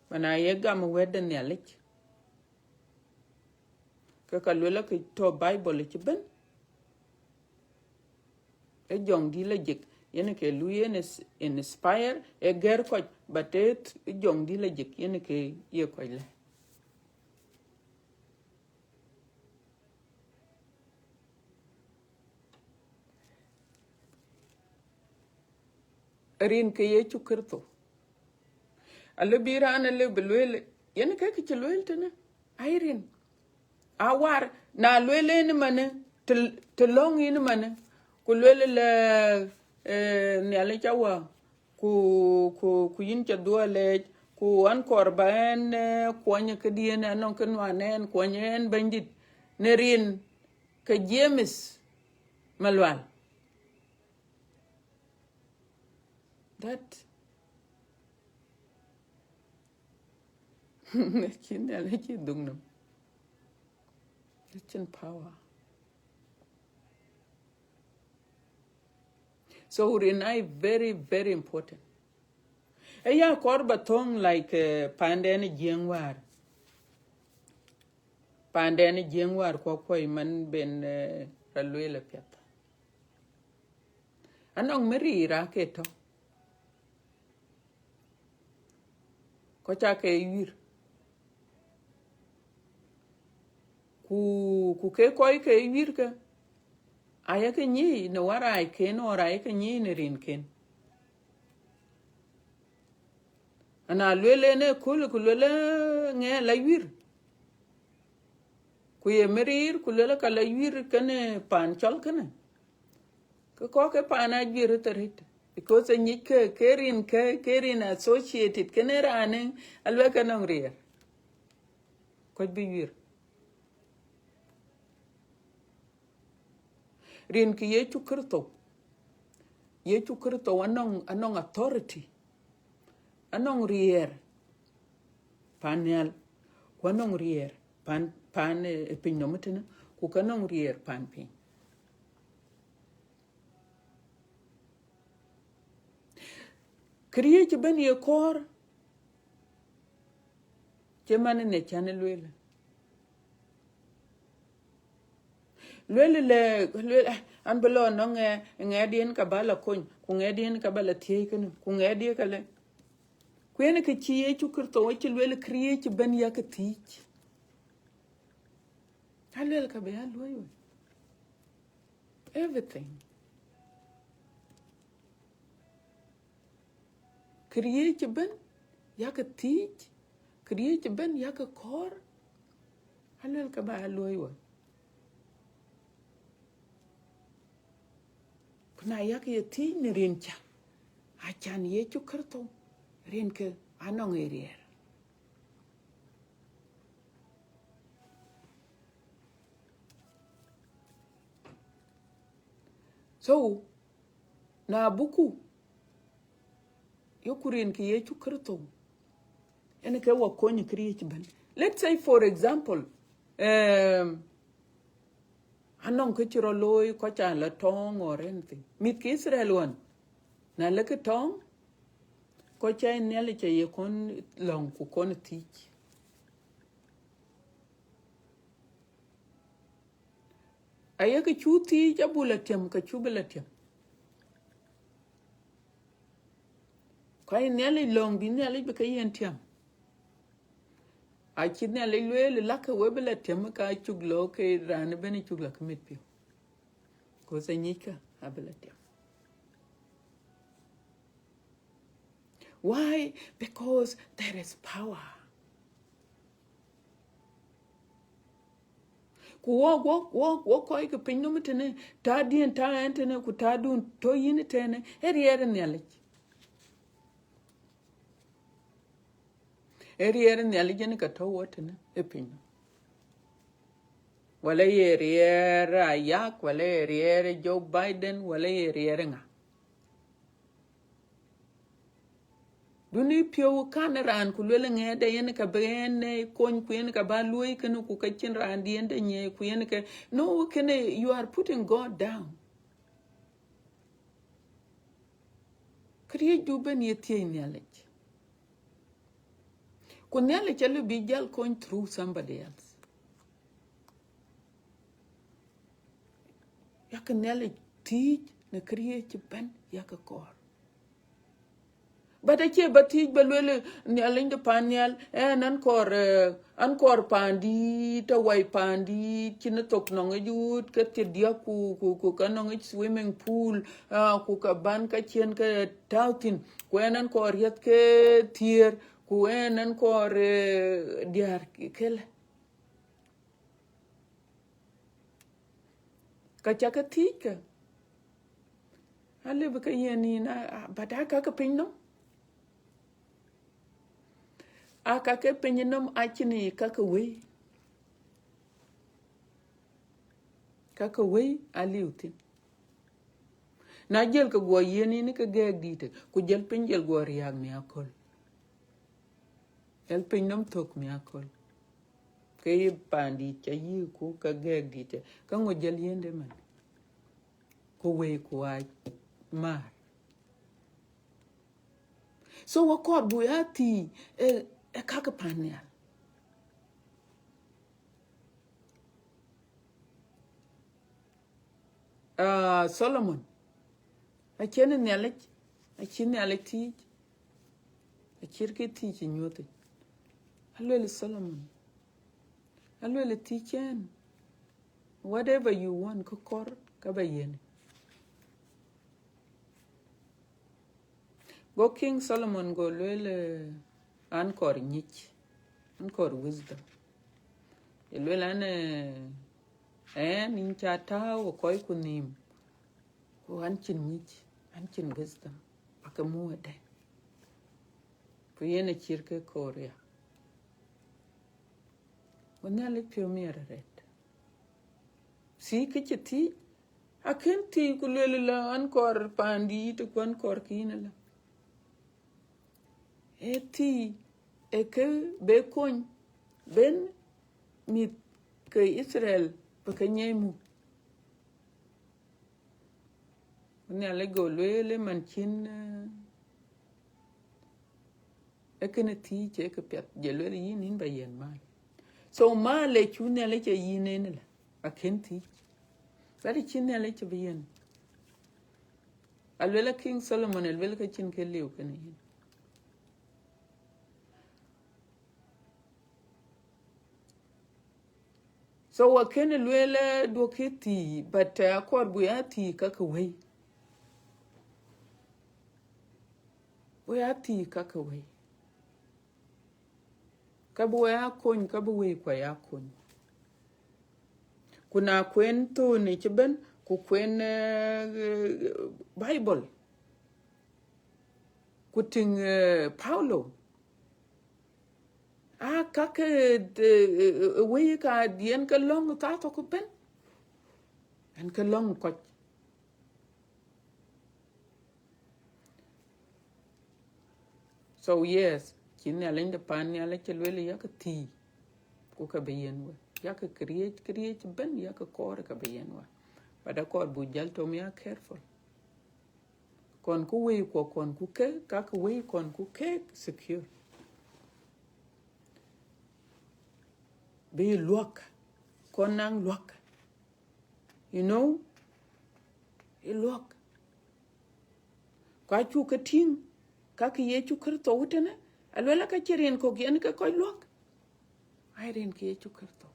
Man na ye gam wɛ̈t de Nhialic, ke ka lueel ke tɔ̈ Bible cï bɛ̈n, ë jɔŋdït lajik yen ke lueel yen is-, inspire, ë gɛ̈r kɔc, but ë th-, ë jɔŋdït lajik yen ke ye kɔc lɛ̈k. Rin ke Yecu Kërtho. Alëu bï raan alëu bï lueel, yen ke kë cï lueel tënë, ai rin. Awar, na lueel en manë, të, të lɔ̈ŋ yïn manë, ku lueel le, eh, Nhialic awa, ku, ku, ku yïn ca dhuɔ̈k leec, ku an kɔɔr ba ɛn, eh, kuɔny këdiɛ̈n, anɔŋ kë nuan ɛn, kuɔny ɛn Bɛ̈nydït, në rin ke James Malual. That cïn Nhialic cï dhuk nɔm. That's in power. So rin ai very, very important. Ë ya kɔɔr ba thöŋ like, eh, paanden Jiëŋ wäär. Paanden Jiëŋ wäär kuɔkuɔi man ben, eh, ra lueel apiɛth. Anɔŋ mïriir ake tɔ̈. Kɔc ake wiir. Ku, ku ke kɔc ke wiir ke, ayeke nyic në waraiken, or ayeke nyic në rinken. Ana lueel en ëköl, ku lueel ë ŋɛk la wiir. Ku ye mïriir, ku lueel ka la wiir kënë paan cɔl kënë. Ke kɔ̈k ke paan ajuër röt arëët. Because anyic ke, ke rin ke, ke rin associated kënë raanë, alueel ke nɔŋ riɛɛr. Kɔc bï wiir. Rin ke Yecu Kërtho. Yecu Kërtho anɔŋ, anɔŋ authority. Anɔŋ riɛɛr paan nhial, ku anɔŋ riɛɛr paan, paan, eh, piny nɔm tënë, ku ka nɔŋ riɛɛr paan piny. Këriëëc ëbën ye kɔɔr, cï man ë ne can ë lueel. Lueel le, lueel, ah, an bï lɔ nɔŋ ŋɛ, ŋɛɛdiɛn ka ba la kony, ku ŋɛɛdiɛn ka ba la thiëëc kënë, ku ŋɛɛdiɛn ka le. Ku yen kë cï Yecu Kërtho acï lueel këriëëc ëbën yakë thiëëc. Alueel ka bï ya luɔ̈i wei. Everything. Këriëëc ëbën, yakë thiëëc, Këriëëc ëbën yakë kɔɔr, aluel ke ba ya luɔi wä. Ku na yak ye thiëc në rin ca, acan Yecu Kërtho, rin ke anɔŋ ë riɛɛr. So, na buku, yoku rin ke Yecu Kërtho, en ke wa kony këriëëc ëbën. Let's say, for example, um, anɔŋ kë cï rɔ looi, kɔc ca la tɔŋ or anything. Mïth ke Israel wan, na lëkë tɔŋ, kɔc ca Nhialic ca ye kɔn lɔ̈ŋ ku kɔn thiëc. Ayek cu thiëc abuk la tiam, ke cu bï la tiam. Ku aye Nhialic lɔ̈ŋ bï Nhialic bï ke yen tiam. Acï Nhialic lueel, lakë we bï la tiam, ka cuk lɔ ke raan ëbën cuk la ke mit piɔ̈u. Ku thanyicka abï la tiam. Why? Because there is power. Ku wok, wok, wok, wok kɔc ke piny nɔm tënë, taadiɛn ta ɛn tënë, ku taadun tɔ yïn tënë, ee riɛɛr ë Nhialic. Ee riɛɛr ë Nhialic yen ka tɔ wɔ tënë ë piny nɔm. Wala ye riɛɛr Ayak, wala ye riɛɛr Joe Biden, wala ye riɛɛr ŋa. Duni piɔ̈u kan raan ku luel ŋɛɛde yen ka bï yen, eh, kony, ku yen ka ba luɔi kënë, ku ka cïn raan diɛn de nyiɛɛi, ku yen ke, no, kënë, you are putting God down. Këriëëc du ben ye thiëëc Nhialic. Ku Nhialic alë bï jal kony through somebody else. Yak Nhialic thiëc në këriëëc ëbën yak kɔɔr. But acie ba thiëc ba luel Nhialic de pan nhial, eh, an kɔɔr, eh, an kɔɔr pandït, awai pandït, cïn thok nɔŋ yic wut ke thiërdiäk ku, ku, ku ka nɔŋ yic swimming pool, ah, ku ka ban ka ciën ke tääu thïn, ku ɛn an kɔɔr riɛth ke thiëër, ku ɛn an kɔɔr, eh, diäär këlë. Ka ca ke thiëc ke, alëu bï ke yen yïn, a, a, but aa ka ke piny nɔm. Aa ka ke piny nɔm acïn yï ka ke wëi. Ka ke wëi aliu thïn. Na jël ke guɔ yen yïn ke gɛɛk dïïtë, ku jël piny jël guɔ riääk në aköl. Jël piny nɔm thök në aköl. Ke yï pandït ca yï ku ka gɛɛk dïïtë, ka ŋö jël yende man? Ku wëi ku aa maar. So wɔ kɔɔr buk ya thiëëc, eh, eh, ka ke pan nhial. Ah, Solomon, acïn Nhialic, acï Nhialic thiëëc, acït ke thiëëc ë nyuöth yic. Aluel Solomon, aluel thiëëc ɛn, whatever you want, kë kɔɔr ka ba yiën. Go King Solomon go luel, eh, an kɔɔr nyic, an kɔɔr wisdom. Ye luel an, eh, ɛn yïn ca tääu ë kɔc ku nhïïm, ku an cïn nyic, an cïn wisdom, ba ke muk ëdë. Ku yen acït ke koor ya. Ku Nhialic piɔ̈u miɛt arëët. Thiëc kë cï thiëc, akën thiëc ku luel la an kɔɔr pandït ku an kɔɔr kïn la. Ee thiëc ë kë be kony ben mïth ke Itharel bï ke nyiɛc muk. Ku Nhialic go lueel ë man cïn, eh, ee kënë thiëc ë kë piɛth, jël lueel yïn, yïn ba yiën mal. So mal ë cu Nhialic ë yïn en la, akën thiëc. Bɛ̈t cï Nhialic cï bï yiën. Aluel a King Solomon, aluel ka cïn kë liu kënë yïn. So wa kënë lueel, eh, duɔ̈kkë thiëc, but, eh, akɔɔr buk ya thiëc ka ke wëi. Buk ya thiëc ka ke wëi. Ka bï wek aa kony, ka bï wëikua aa kony. Ku na kuen thöönë cï bɛ̈n, ku kuen, eh, Bible, ku tïŋ, eh, Paulo, aa, ka ke, eh, eh, eh, wëi ka yen ke lɔ̈ŋ thaa thok ëbɛ̈n, yen ke lɔ̈ŋ kɔc. So yes, cï Nhialic de pan Nhialic cï lueel, yak thii, ku ka bï yen we. Yak këriëëc, këriëëc ëbɛ̈n, yak kɔɔr ka bï yen we. But akɔɔr buk jäl tɔ̈ ya careful. Kɔn ku wëikua, kɔn ku ke, ka ke wëi kɔn ku ke secure. Bï luak, kɔn naŋ luak. You know, ë luak. Ku acuk ke tïŋ, ka ke Yecu Kërtho wutënë, aluel aka cï rin kɔ̈k yen ke kɔc luak. Ai rin ke Yecu Kërtho.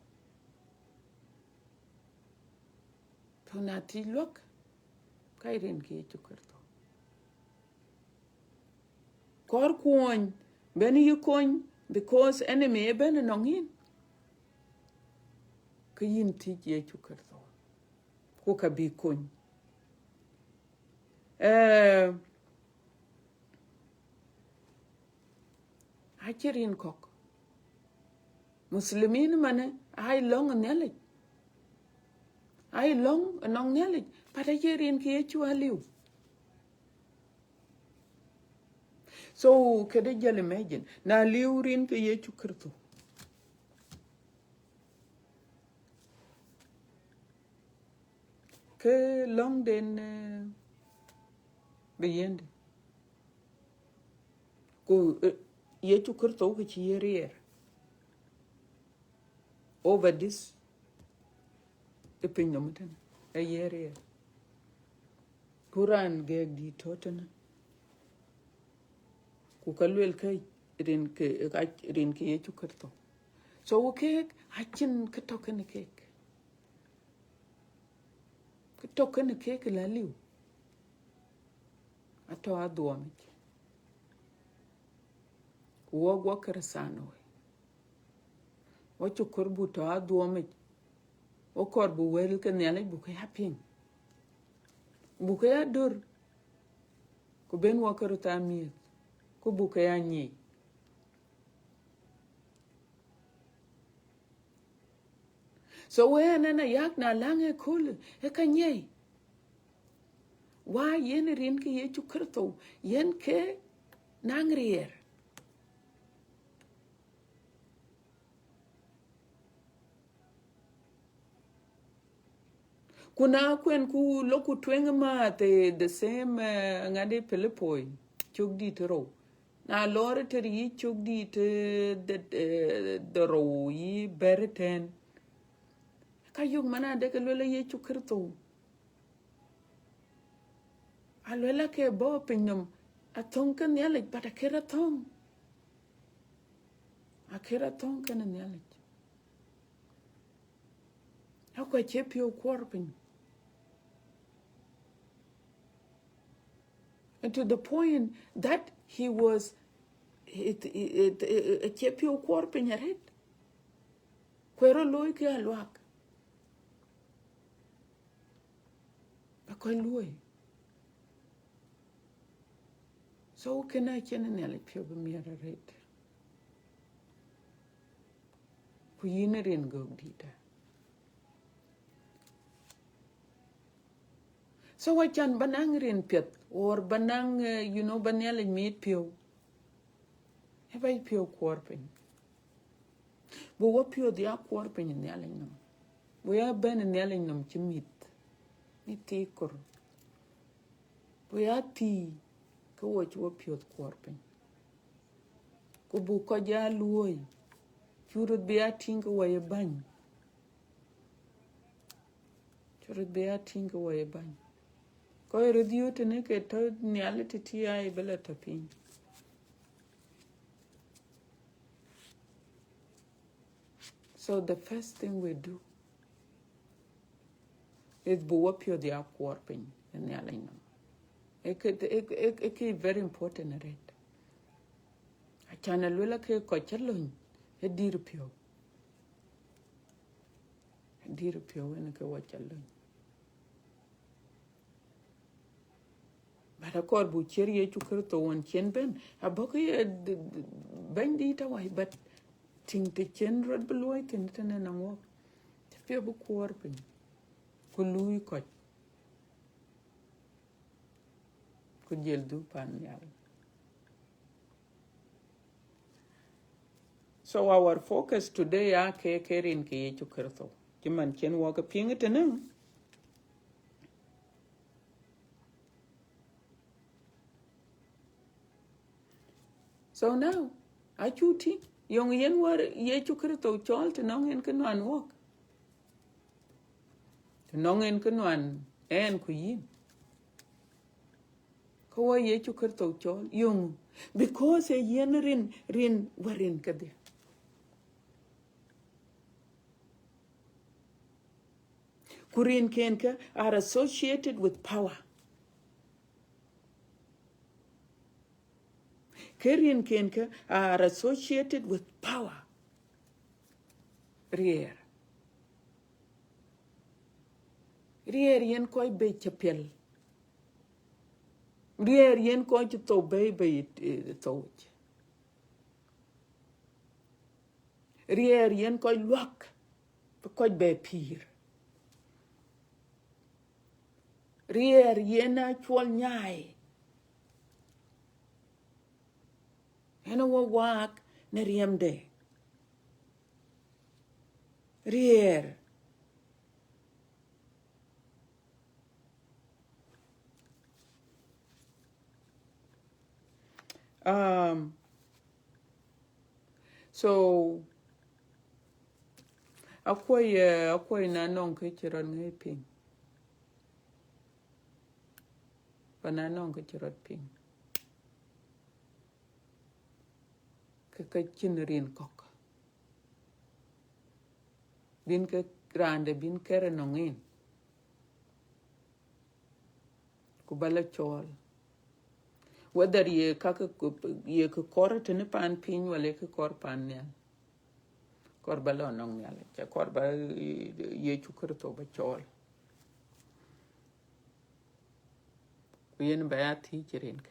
Tɔ̈ na thiëc luak, ka rin ke Yecu Kërtho. Kɔɔr kuɔny, bɛ̈n yï kony, because enemy ëbɛ̈n ënɔŋ yïn. Ke yïn thiëc Yecu Kërtho, ku ka bï kony. Eh, acï rin kɔ̈k. Muslimin manë, ai lɔ̈ŋ ë Nhialic. Ai lɔ̈ŋ ënɔŋ Nhialic, but acï rin ke Yecu aliu. So, këdë jäl imagine, na liu rin ke Yecu Kërtho, ke lɔ̈ŋden, eh, bï yende. Ku, eh, Yecu Kërtho ke cï ye riɛɛr over this, ë piny nɔm tënë, ë ye riɛɛr. Ku raan gɛɛk dït tɔ̈ tënë. Ku ka luel ke rin ke, ka rin ke Yecu Kërtho. So, keek acïn kë tɔ̈ kenë keek. Kë tɔ̈ kenë keek la liu, atɔ̈ adhuɔmic. Ku wok, wok Kërëthänooi, wok cï kɔɔr buk tɔ̈ adhuɔmic, wok kɔɔr buk wël ke Nhialic buk ke ya piŋ, buk ke ya dör, ku ben wok ke röt aa miëth, ku buk ke ya nyic. So wëë ënɛn ayak na läŋ ëköölë, ë ka nyiɛi. Wä yen rin ke Yecu Kërtho, yen ke naŋ riɛɛr. Ku na kuen ku lok ku tueŋ maath, eh, the same, eh, ŋadi Pilipoi, cök dït rou. Na lɔɔr tër yï cök dït, eh, the, eh, the rou yï bɛ̈r tɛ̈n. Ka yök man adek luel Yecu Kërtho. Aluel ake bɔ̈ piny nɔm, athöŋ ke Nhialic, but akër athöŋ. Akër athöŋ kenë Nhialic. Aku acie piɔ̈u kuɔɔr piny. And to the point that he was, it, it, it, it, acie piɔ̈u kuɔɔr piny arëët. Ku ë rɔt looi ke aluak. Ba kɔc luɔ̈i. So kënë acïn Nhialic piɔ̈u bï miɛt arëët. Ku yïn ë rin gök dïïtë. So acan ba naŋ rin piɛth, or ba naŋ, eh, you know, ba Nhialic miit piɔ̈u. Ë ba yï piɔ̈u kuɔɔr piny. Bï wɔ piɔ̈ɔ̈th ya kuɔɔr piny ë Nhialic nɔm. Bï ya bɛ̈n ë Nhialic nɔm cï mïth, mïth thii kor. Bï ya thii ke wɔ cï wɔ piɔ̈ɔ̈th kuɔɔr piny. Ku buk kɔc ya luɔ̈i, cuk röt bï ya tïŋ ke wɔ ye bäny. Cuk röt bï ya tïŋ ke wɔ ye bäny. Kɔc röt yöt tënë ke tɔ̈ Nhialic tëtïï, aa ye bï la tɔ̈ piny. So the first thing we do is bï wɔ piɔ̈ɔ̈th ya kuɔɔr piny ë Nhialic nɔm. Ë kë, ë, ë, ë kë very important arëët. Acan aluel ake kɔc cä löny, Ë dïr piɔ̈u. Ë dïr piɔ̈u en ke wɔ ca lony. But akɔɔr buk ciɛ̈t Yecu Kërtho wën cï en bɛ̈n. Abɔ̈ ke ye d-, d-, bɛ̈nydït awai, but tïŋ të cï en rɔt bï luɔi thïn tënë nɔŋ wɔk. Cï piɔ̈u bï kuɔɔr piny. Ku luui kɔc. Ku jël dhuk pan nhial. So our focus today aa ke, ke rin ke Yecu Kërtho. Cï man cï en wɔk piŋ tënë. So now, acuk tïŋ, yöŋ yen wär Yecu Kërtho cɔɔl tënɔŋ en kë nuan wɔk. Tënɔŋ en kë nuan ɛn ku yïn. Ke wär Yecu Kërtho cɔɔl, yöŋ. Because ee yen rin, rin, wär rin kedhie. Ku rinken kë are associated with power. Ke rinken kë are associated with power. Riɛɛr. Riɛɛr yen kɔc bei cï piɛl. Riɛɛr yen kɔc cï thou bei bei, eh, thou. Riɛɛr yen kɔc luäk, bï kɔc bɛ pïïr. Riɛɛr yen acuɔl nyaai. Yen ë wɔ waak në riɛmde. Riɛɛr. Um, so, akuɔi, eh, akuɔi na nɔŋ kë cï rɔt ŋic piŋ. Ba na nɔŋ kë cï rɔt piŋ. Ke ka cïn rin kɔ̈k. Bïn ke raan de bïn kɛr ënɔŋ en. Ku ba la cɔɔl. Whether ye ka ke, ye kë kɔɔr tënë pan piny wala ye kë kɔɔr pan nhial. Kɔɔr ba la nɔŋ nhial. Ca kɔɔr ba, eh, Yecu Kërtho ba cɔɔl. Ku yen ba ya thiëc rin kë.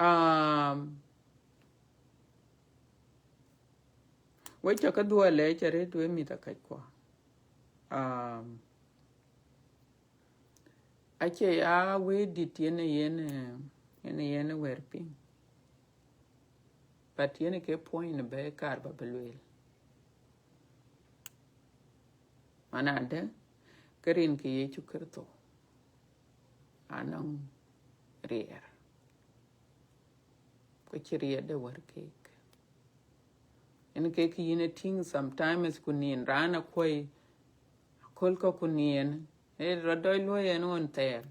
Um, we ca ke dhuɔl lɛc arëët we mïth akackuɔ. Um, acie ya wëi dït yen, yen, yen, yen wɛ̈r piŋ. But yen ke point bɛ kaar ba bï lueel. Man adë, ke rin ke Yecu Kërtho anɔŋ riɛɛr. Ku cï riɛɛr de wär keek. Yen kek yïn ë tïŋ sometimes ku nin raan akuɔi, aköl kɔ̈k ku nin, ee rɔt dɔc luɔi ɛn ɣɔn thɛɛr.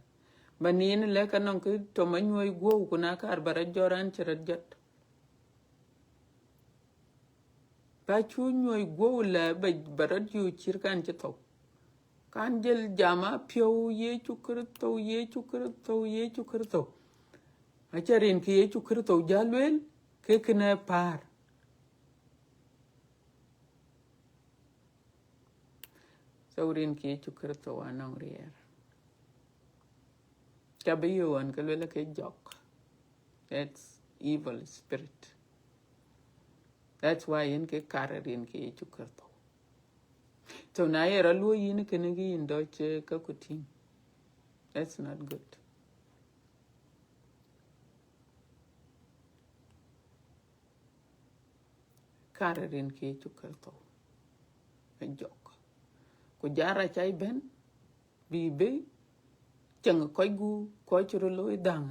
Ba nin lɛ̈k anɔŋ kë tom anyuɔi guɔ̈u ku na kaar ba rɔt jɔt raan cï rɔt jɔt. Ba cu nyuɔi guɔ̈u lɛ ba, ba rɔt yöök cït kan cï thou. Kan jël jam apiɔ̈u Yecu Kërtho, Yecu Kërtho, Yecu Kërtho. Aca rin ke Yecu Kërtho jal lueel, ke kënë paar. So rin ke Yecu Kërtho anɔŋ riɛɛr. Ka bï yöök ɣɔn ke lueel ke jɔk. That's evil spirit. That's why yen ke kaar rin ke Yecu Kërtho. So na ye rɔt luɔ̈i yïn kënë ke yïn dɔc, eh, ka ku tïŋ. That's not good. Kaar rin ke Yecu Kërtho. Ë jɔk. Ku jal rac cai bɛ̈n, bï bï cieŋ kɔc gup, kɔc cï röt looi dhäŋ.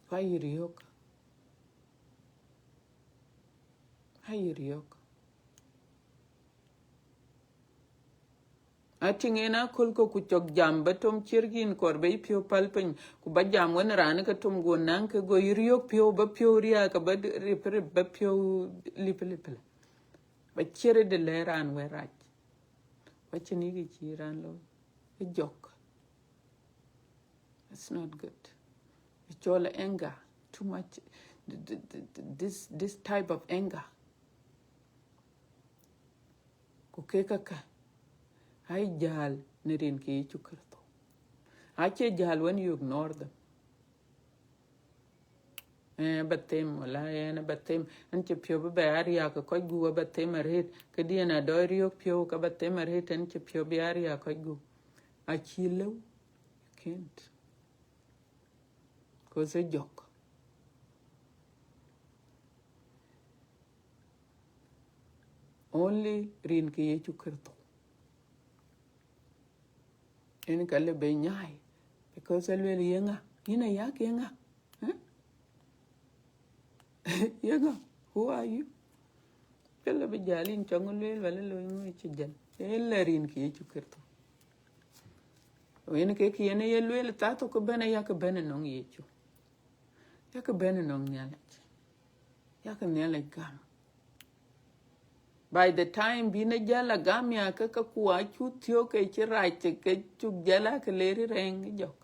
Ku ayï riɔ̈ɔ̈k. Ayï riɔ̈ɔ̈k. Atïŋ en aköl kɔ̈k ku cɔk jam ba tom ciɛ̈t yïn kɔɔr ba yï piɔ̈u päl piny, ku ba jam wën raan ke tom go naŋ ke go yï riɔ̈ɔ̈k piɔ̈u, ba piɔ̈u riääk, ba rip rip, ba piɔ̈u lip lip. Ba ciɛ̈t de lɛ̈k raan wɛ̈t rac. Ba cïn yïk cï raan looi. Ë jɔk. It's not good. Ë cɔl anger. Too much, th- th- th- th- this, this type of anger. Ku kek käkkä, aa jäl në rin ke Yecu Kërtho. Acie jäl when you ignore them. Eh, ba them, wala en ba them. An cï piɔ̈u bï bɛ a riääk ë kɔc gup, aba them arëët. Këdiɛ̈n adɔɔc riɔ̈k piɔ̈u, ka ba them arëët, an cï piɔ̈u bï a riääk kɔc gup. Acï lëu, you can't. 'Cause ë jɔk. Only rin ke Yecu Kërtho. En ka lëu bë nyaai, because aluel, ye ŋa? Yïn ayak ye ŋa? Huh? Ye ŋa? Who are you? Ke lëu bï jäl yïn cɔŋ lueel, wala loi ŋö cï jäl. En la rin ke Yecu Kërtho. Yen ke kë yen ye lueel, thaa thok ëbɛ̈n, ayak bɛ̈n ënɔŋ Yecu. Yak bɛ̈n ënɔŋ Nhialic. Yak Nhialic gam. By the time bïn ë jäl a gam ya, ke ka ku acuk thiɔ̈k ke cï rac, ke cuk jäl a ke leri rɛŋ ë jɔk.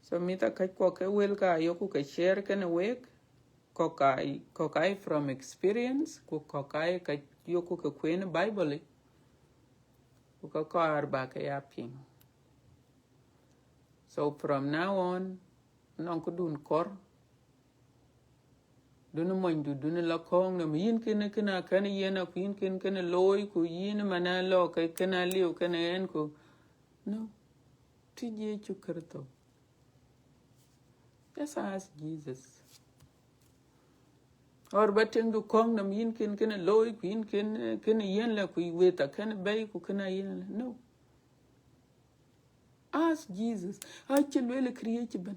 So mïth, akëc kuɔ ke wël ka yoku ke share kënë wek, kɔ̈k aa, kɔ̈k aa from experience, ku kɔ̈k aa ka yoku ke kueen Bible yic, ku ka kɔɔr ba ke ya piŋ. So from now on, nɔŋ këdun kɔɔr, dun monydu, dun la kɔ̈ɔ̈ŋ nɔm, yïn kënë, kënë akën yen, aku yïn kënë, kënë looi, ku yïn man a lɔ ke kënë aliu kënë en, ku no, tïc Yecu Kërtho. Just ask Jesus. Or ba tiŋdu kɔ̈ɔ̈ŋ nɔm, yïn kënë, kënë looi, ku yïn kënë, kënë yen la, ku wëth akën bɛ̈i, ku kënë yen la. No. Ask Jesus. Acï lueel këriëëc ëbɛ̈n.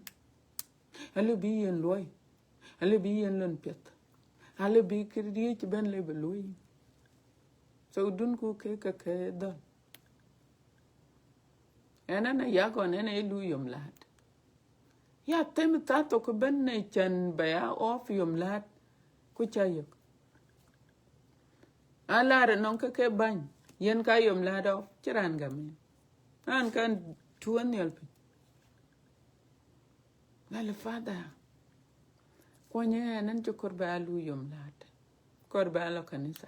Alëu bï yen luɔi. Alëu bï yen lon piɛth. Alëu bï këriëëc ëbɛ̈n lëu bï luɔi. So dunku ke ka ke dhɔl. Ɛn, ɛn ayak ɣɔn, ɛn ë luui yom laat. Ya them thaa thok ëbɛ̈n në cän ba ya off yom laat, ku ca yök. Alar ënɔŋ ke ke bäny, yen ka yom laat off, cï raan gam yen. Raan kan tuɔɔn nhial piny. Lal, Father, kuɔny ë ɛn, ɛn cï kɔɔr ba ya luui yom laat. Kɔɔr ba ya lɔ kanitha.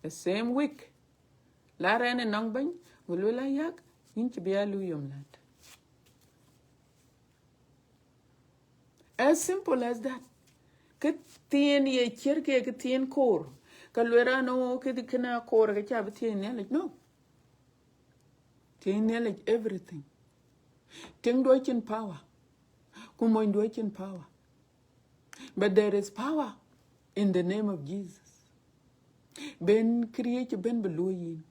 The same week. Lar ɛn ënɔŋ bɛ̈ny, ku lueel ayak, yïn cï bï ya luui yom laat. As simple as that. Kë thiin ye ciɛ̈r ke kë thiin koor. Ka lueel raan, oh, kë, kënë akoor, ke ca bï thiëëc Nhialic. No. Thiëëc Nhialic everything. Tiŋdu acïn power. Ku monydu acïn power. But there is power in the name of Jesus. Ben këriëëc ëbɛ̈n bï luɔi yïn.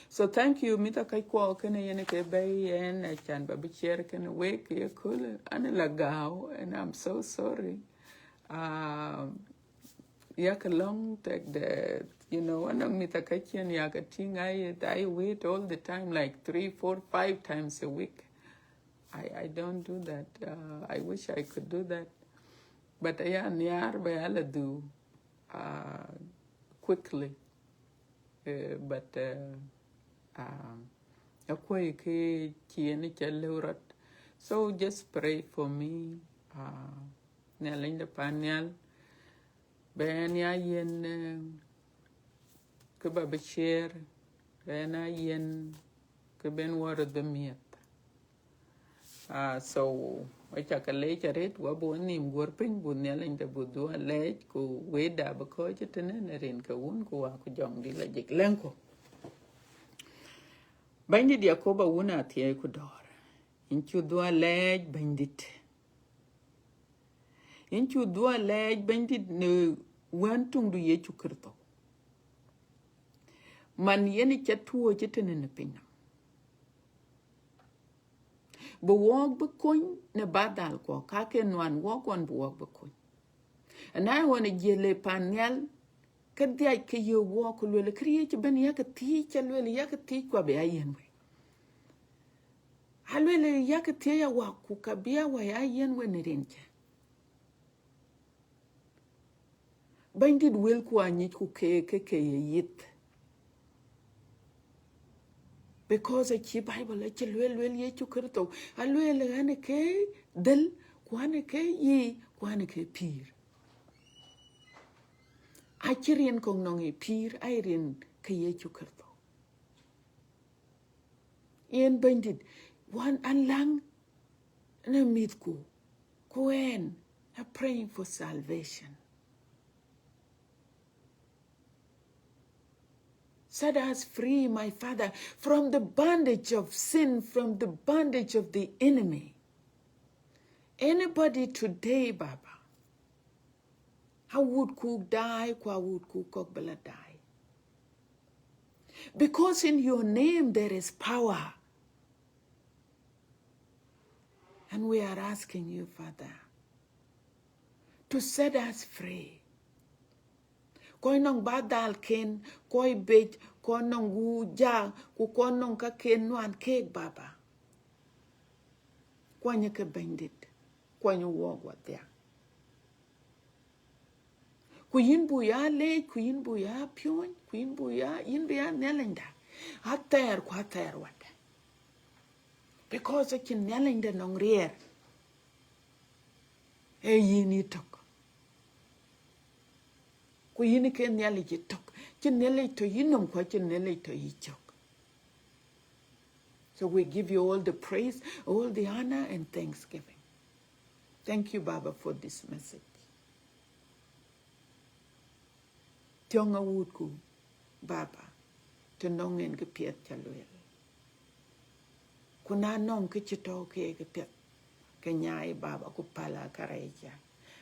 So thank you, mïth, akëc kuɔ kënë yen ke bɛ̈i ɛn, acän ba bï share kënë wek ye köölë, an la gääu, and I'm so sorry. Um, yak lɔŋ tek de, you know, anɔŋ mïth akëc yen yak a tïŋ, I, I wait all the time, like three, four, five times a week. I, I don't do that. Uh, I wish I could do that. But aya nhiaar ba ya la dhuk, uh, quickly. Uh, but, uh, um, akuɔ̈i kë cï yen ca lëu rɔt. So just pray for me. Uh, Nhialic de pan nhial, bɛn ya yen, eh, kë ba bï share, bɛn ya yen kë ben wɔ röt bï miɛth. Ah, so, wek ca ke leec arëët, wɔ bï wɔ nhïïm guɔ̈r piny, buk Nhialic de buk dhuɔ̈k alɛɛc, ku wëida bï kɔ̈ɔ̈c ëtënë në rin ke Wun ku Wä ku Jɔŋdït Lajik. Lɛ̈ŋku. Bɛ̈nydït Yakoba, Wun athiɛɛi ku dɔ̈ɔ̈r. Yïn cuk dhuɔ̈k alɛɛc, Bɛ̈nydït. Yïn cuk dhuɔ̈k alɛɛc, Bɛ̈nydït, në Wën tuŋdu Yecu Kërtho. Man yen ca tuɔ̈ɔ̈c ëtënë në pinynɔm. Bï wɔɔk bï kony në ba dhal kuɔ, ka ke nuan wɔɔk ɣɔn bï wɔɔk bï kony. Ana ɣɔn ë jiël le pan nhial, ke dhiac ke yök wɔɔk ku lueel, këriëëc ëbɛ̈n yak thiëëc, ca lueel yak thiëëc ku abï ya yiɛ̈n wei. A lueel yak thiëëc a Wä ku ka bï ya Wä ya yiɛ̈n wei në rin cä. Bɛ̈nydït, wëlku anyic ku ke, ke, ke ye yith. Because acï Bible acï lueel, lueel Yecu Kërtho, alueel ɣɛn ke dhël, ku ɣɛn ke yic, ku ɣɛn ke pïïr. Acï rin kɔ̈k nɔŋ ë pïïr, aye rin ke Yecu Kërtho. Yen Bɛ̈nydït, wan an läŋ në mïthku, ku ɣɛn, I'm praying for salvation. Set us free, my Father, from the bondage of sin, from the bondage of the enemy. Anybody today, Baba, awut kuk daai, ku awut kuk kɔ̈k bï la daai. Because in your name there is power. And we are asking you, Father, to set us free. Kɔc nɔŋ ba dhal ken, kɔc bec, kɔc nɔŋ wu jak, ku kɔc nɔŋ ka ken nuan keek, Baba. Kuany ke Bɛ̈nydït, kuany wɔk wadhia. Ku yïn bu ya leec, ku yïn bu ya piööny, ku yïn bu ya, yïn bï ya Nhialicda. Athɛɛr ku athɛɛr wadë. Because acïn Nhialicda nɔŋ riɛɛr. Ee yïn yï tök. Ku yïn ke Nhialic yï tök. Cïn Nhialic tɔ̈ yï nɔm, ku acïn Nhialic tɔ̈ yï cök. So we give you all the praise, all the honor and thanksgiving. Thank you, Baba, for this message. Thiɔ̈ŋ awutku, Baba, të nɔŋ en kë piɛth ca lueel. Ku na nɔŋ kë cï tɔ̈u ke kë piɛth, ke nyaai, Baba, ku päl akärɛc ca.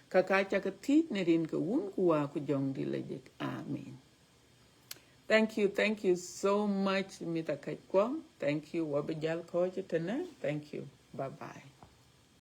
Ka ka ca ke thiëc në rin ke Wun ku Wät ku Jɔŋdït Lajik. Amen. Thank you, thank you so much, Mister Kachkuɔŋ. Thank you. Wɔ bï jäl kɔ̈ɔ̈c tënë. Thank you. Bye bye.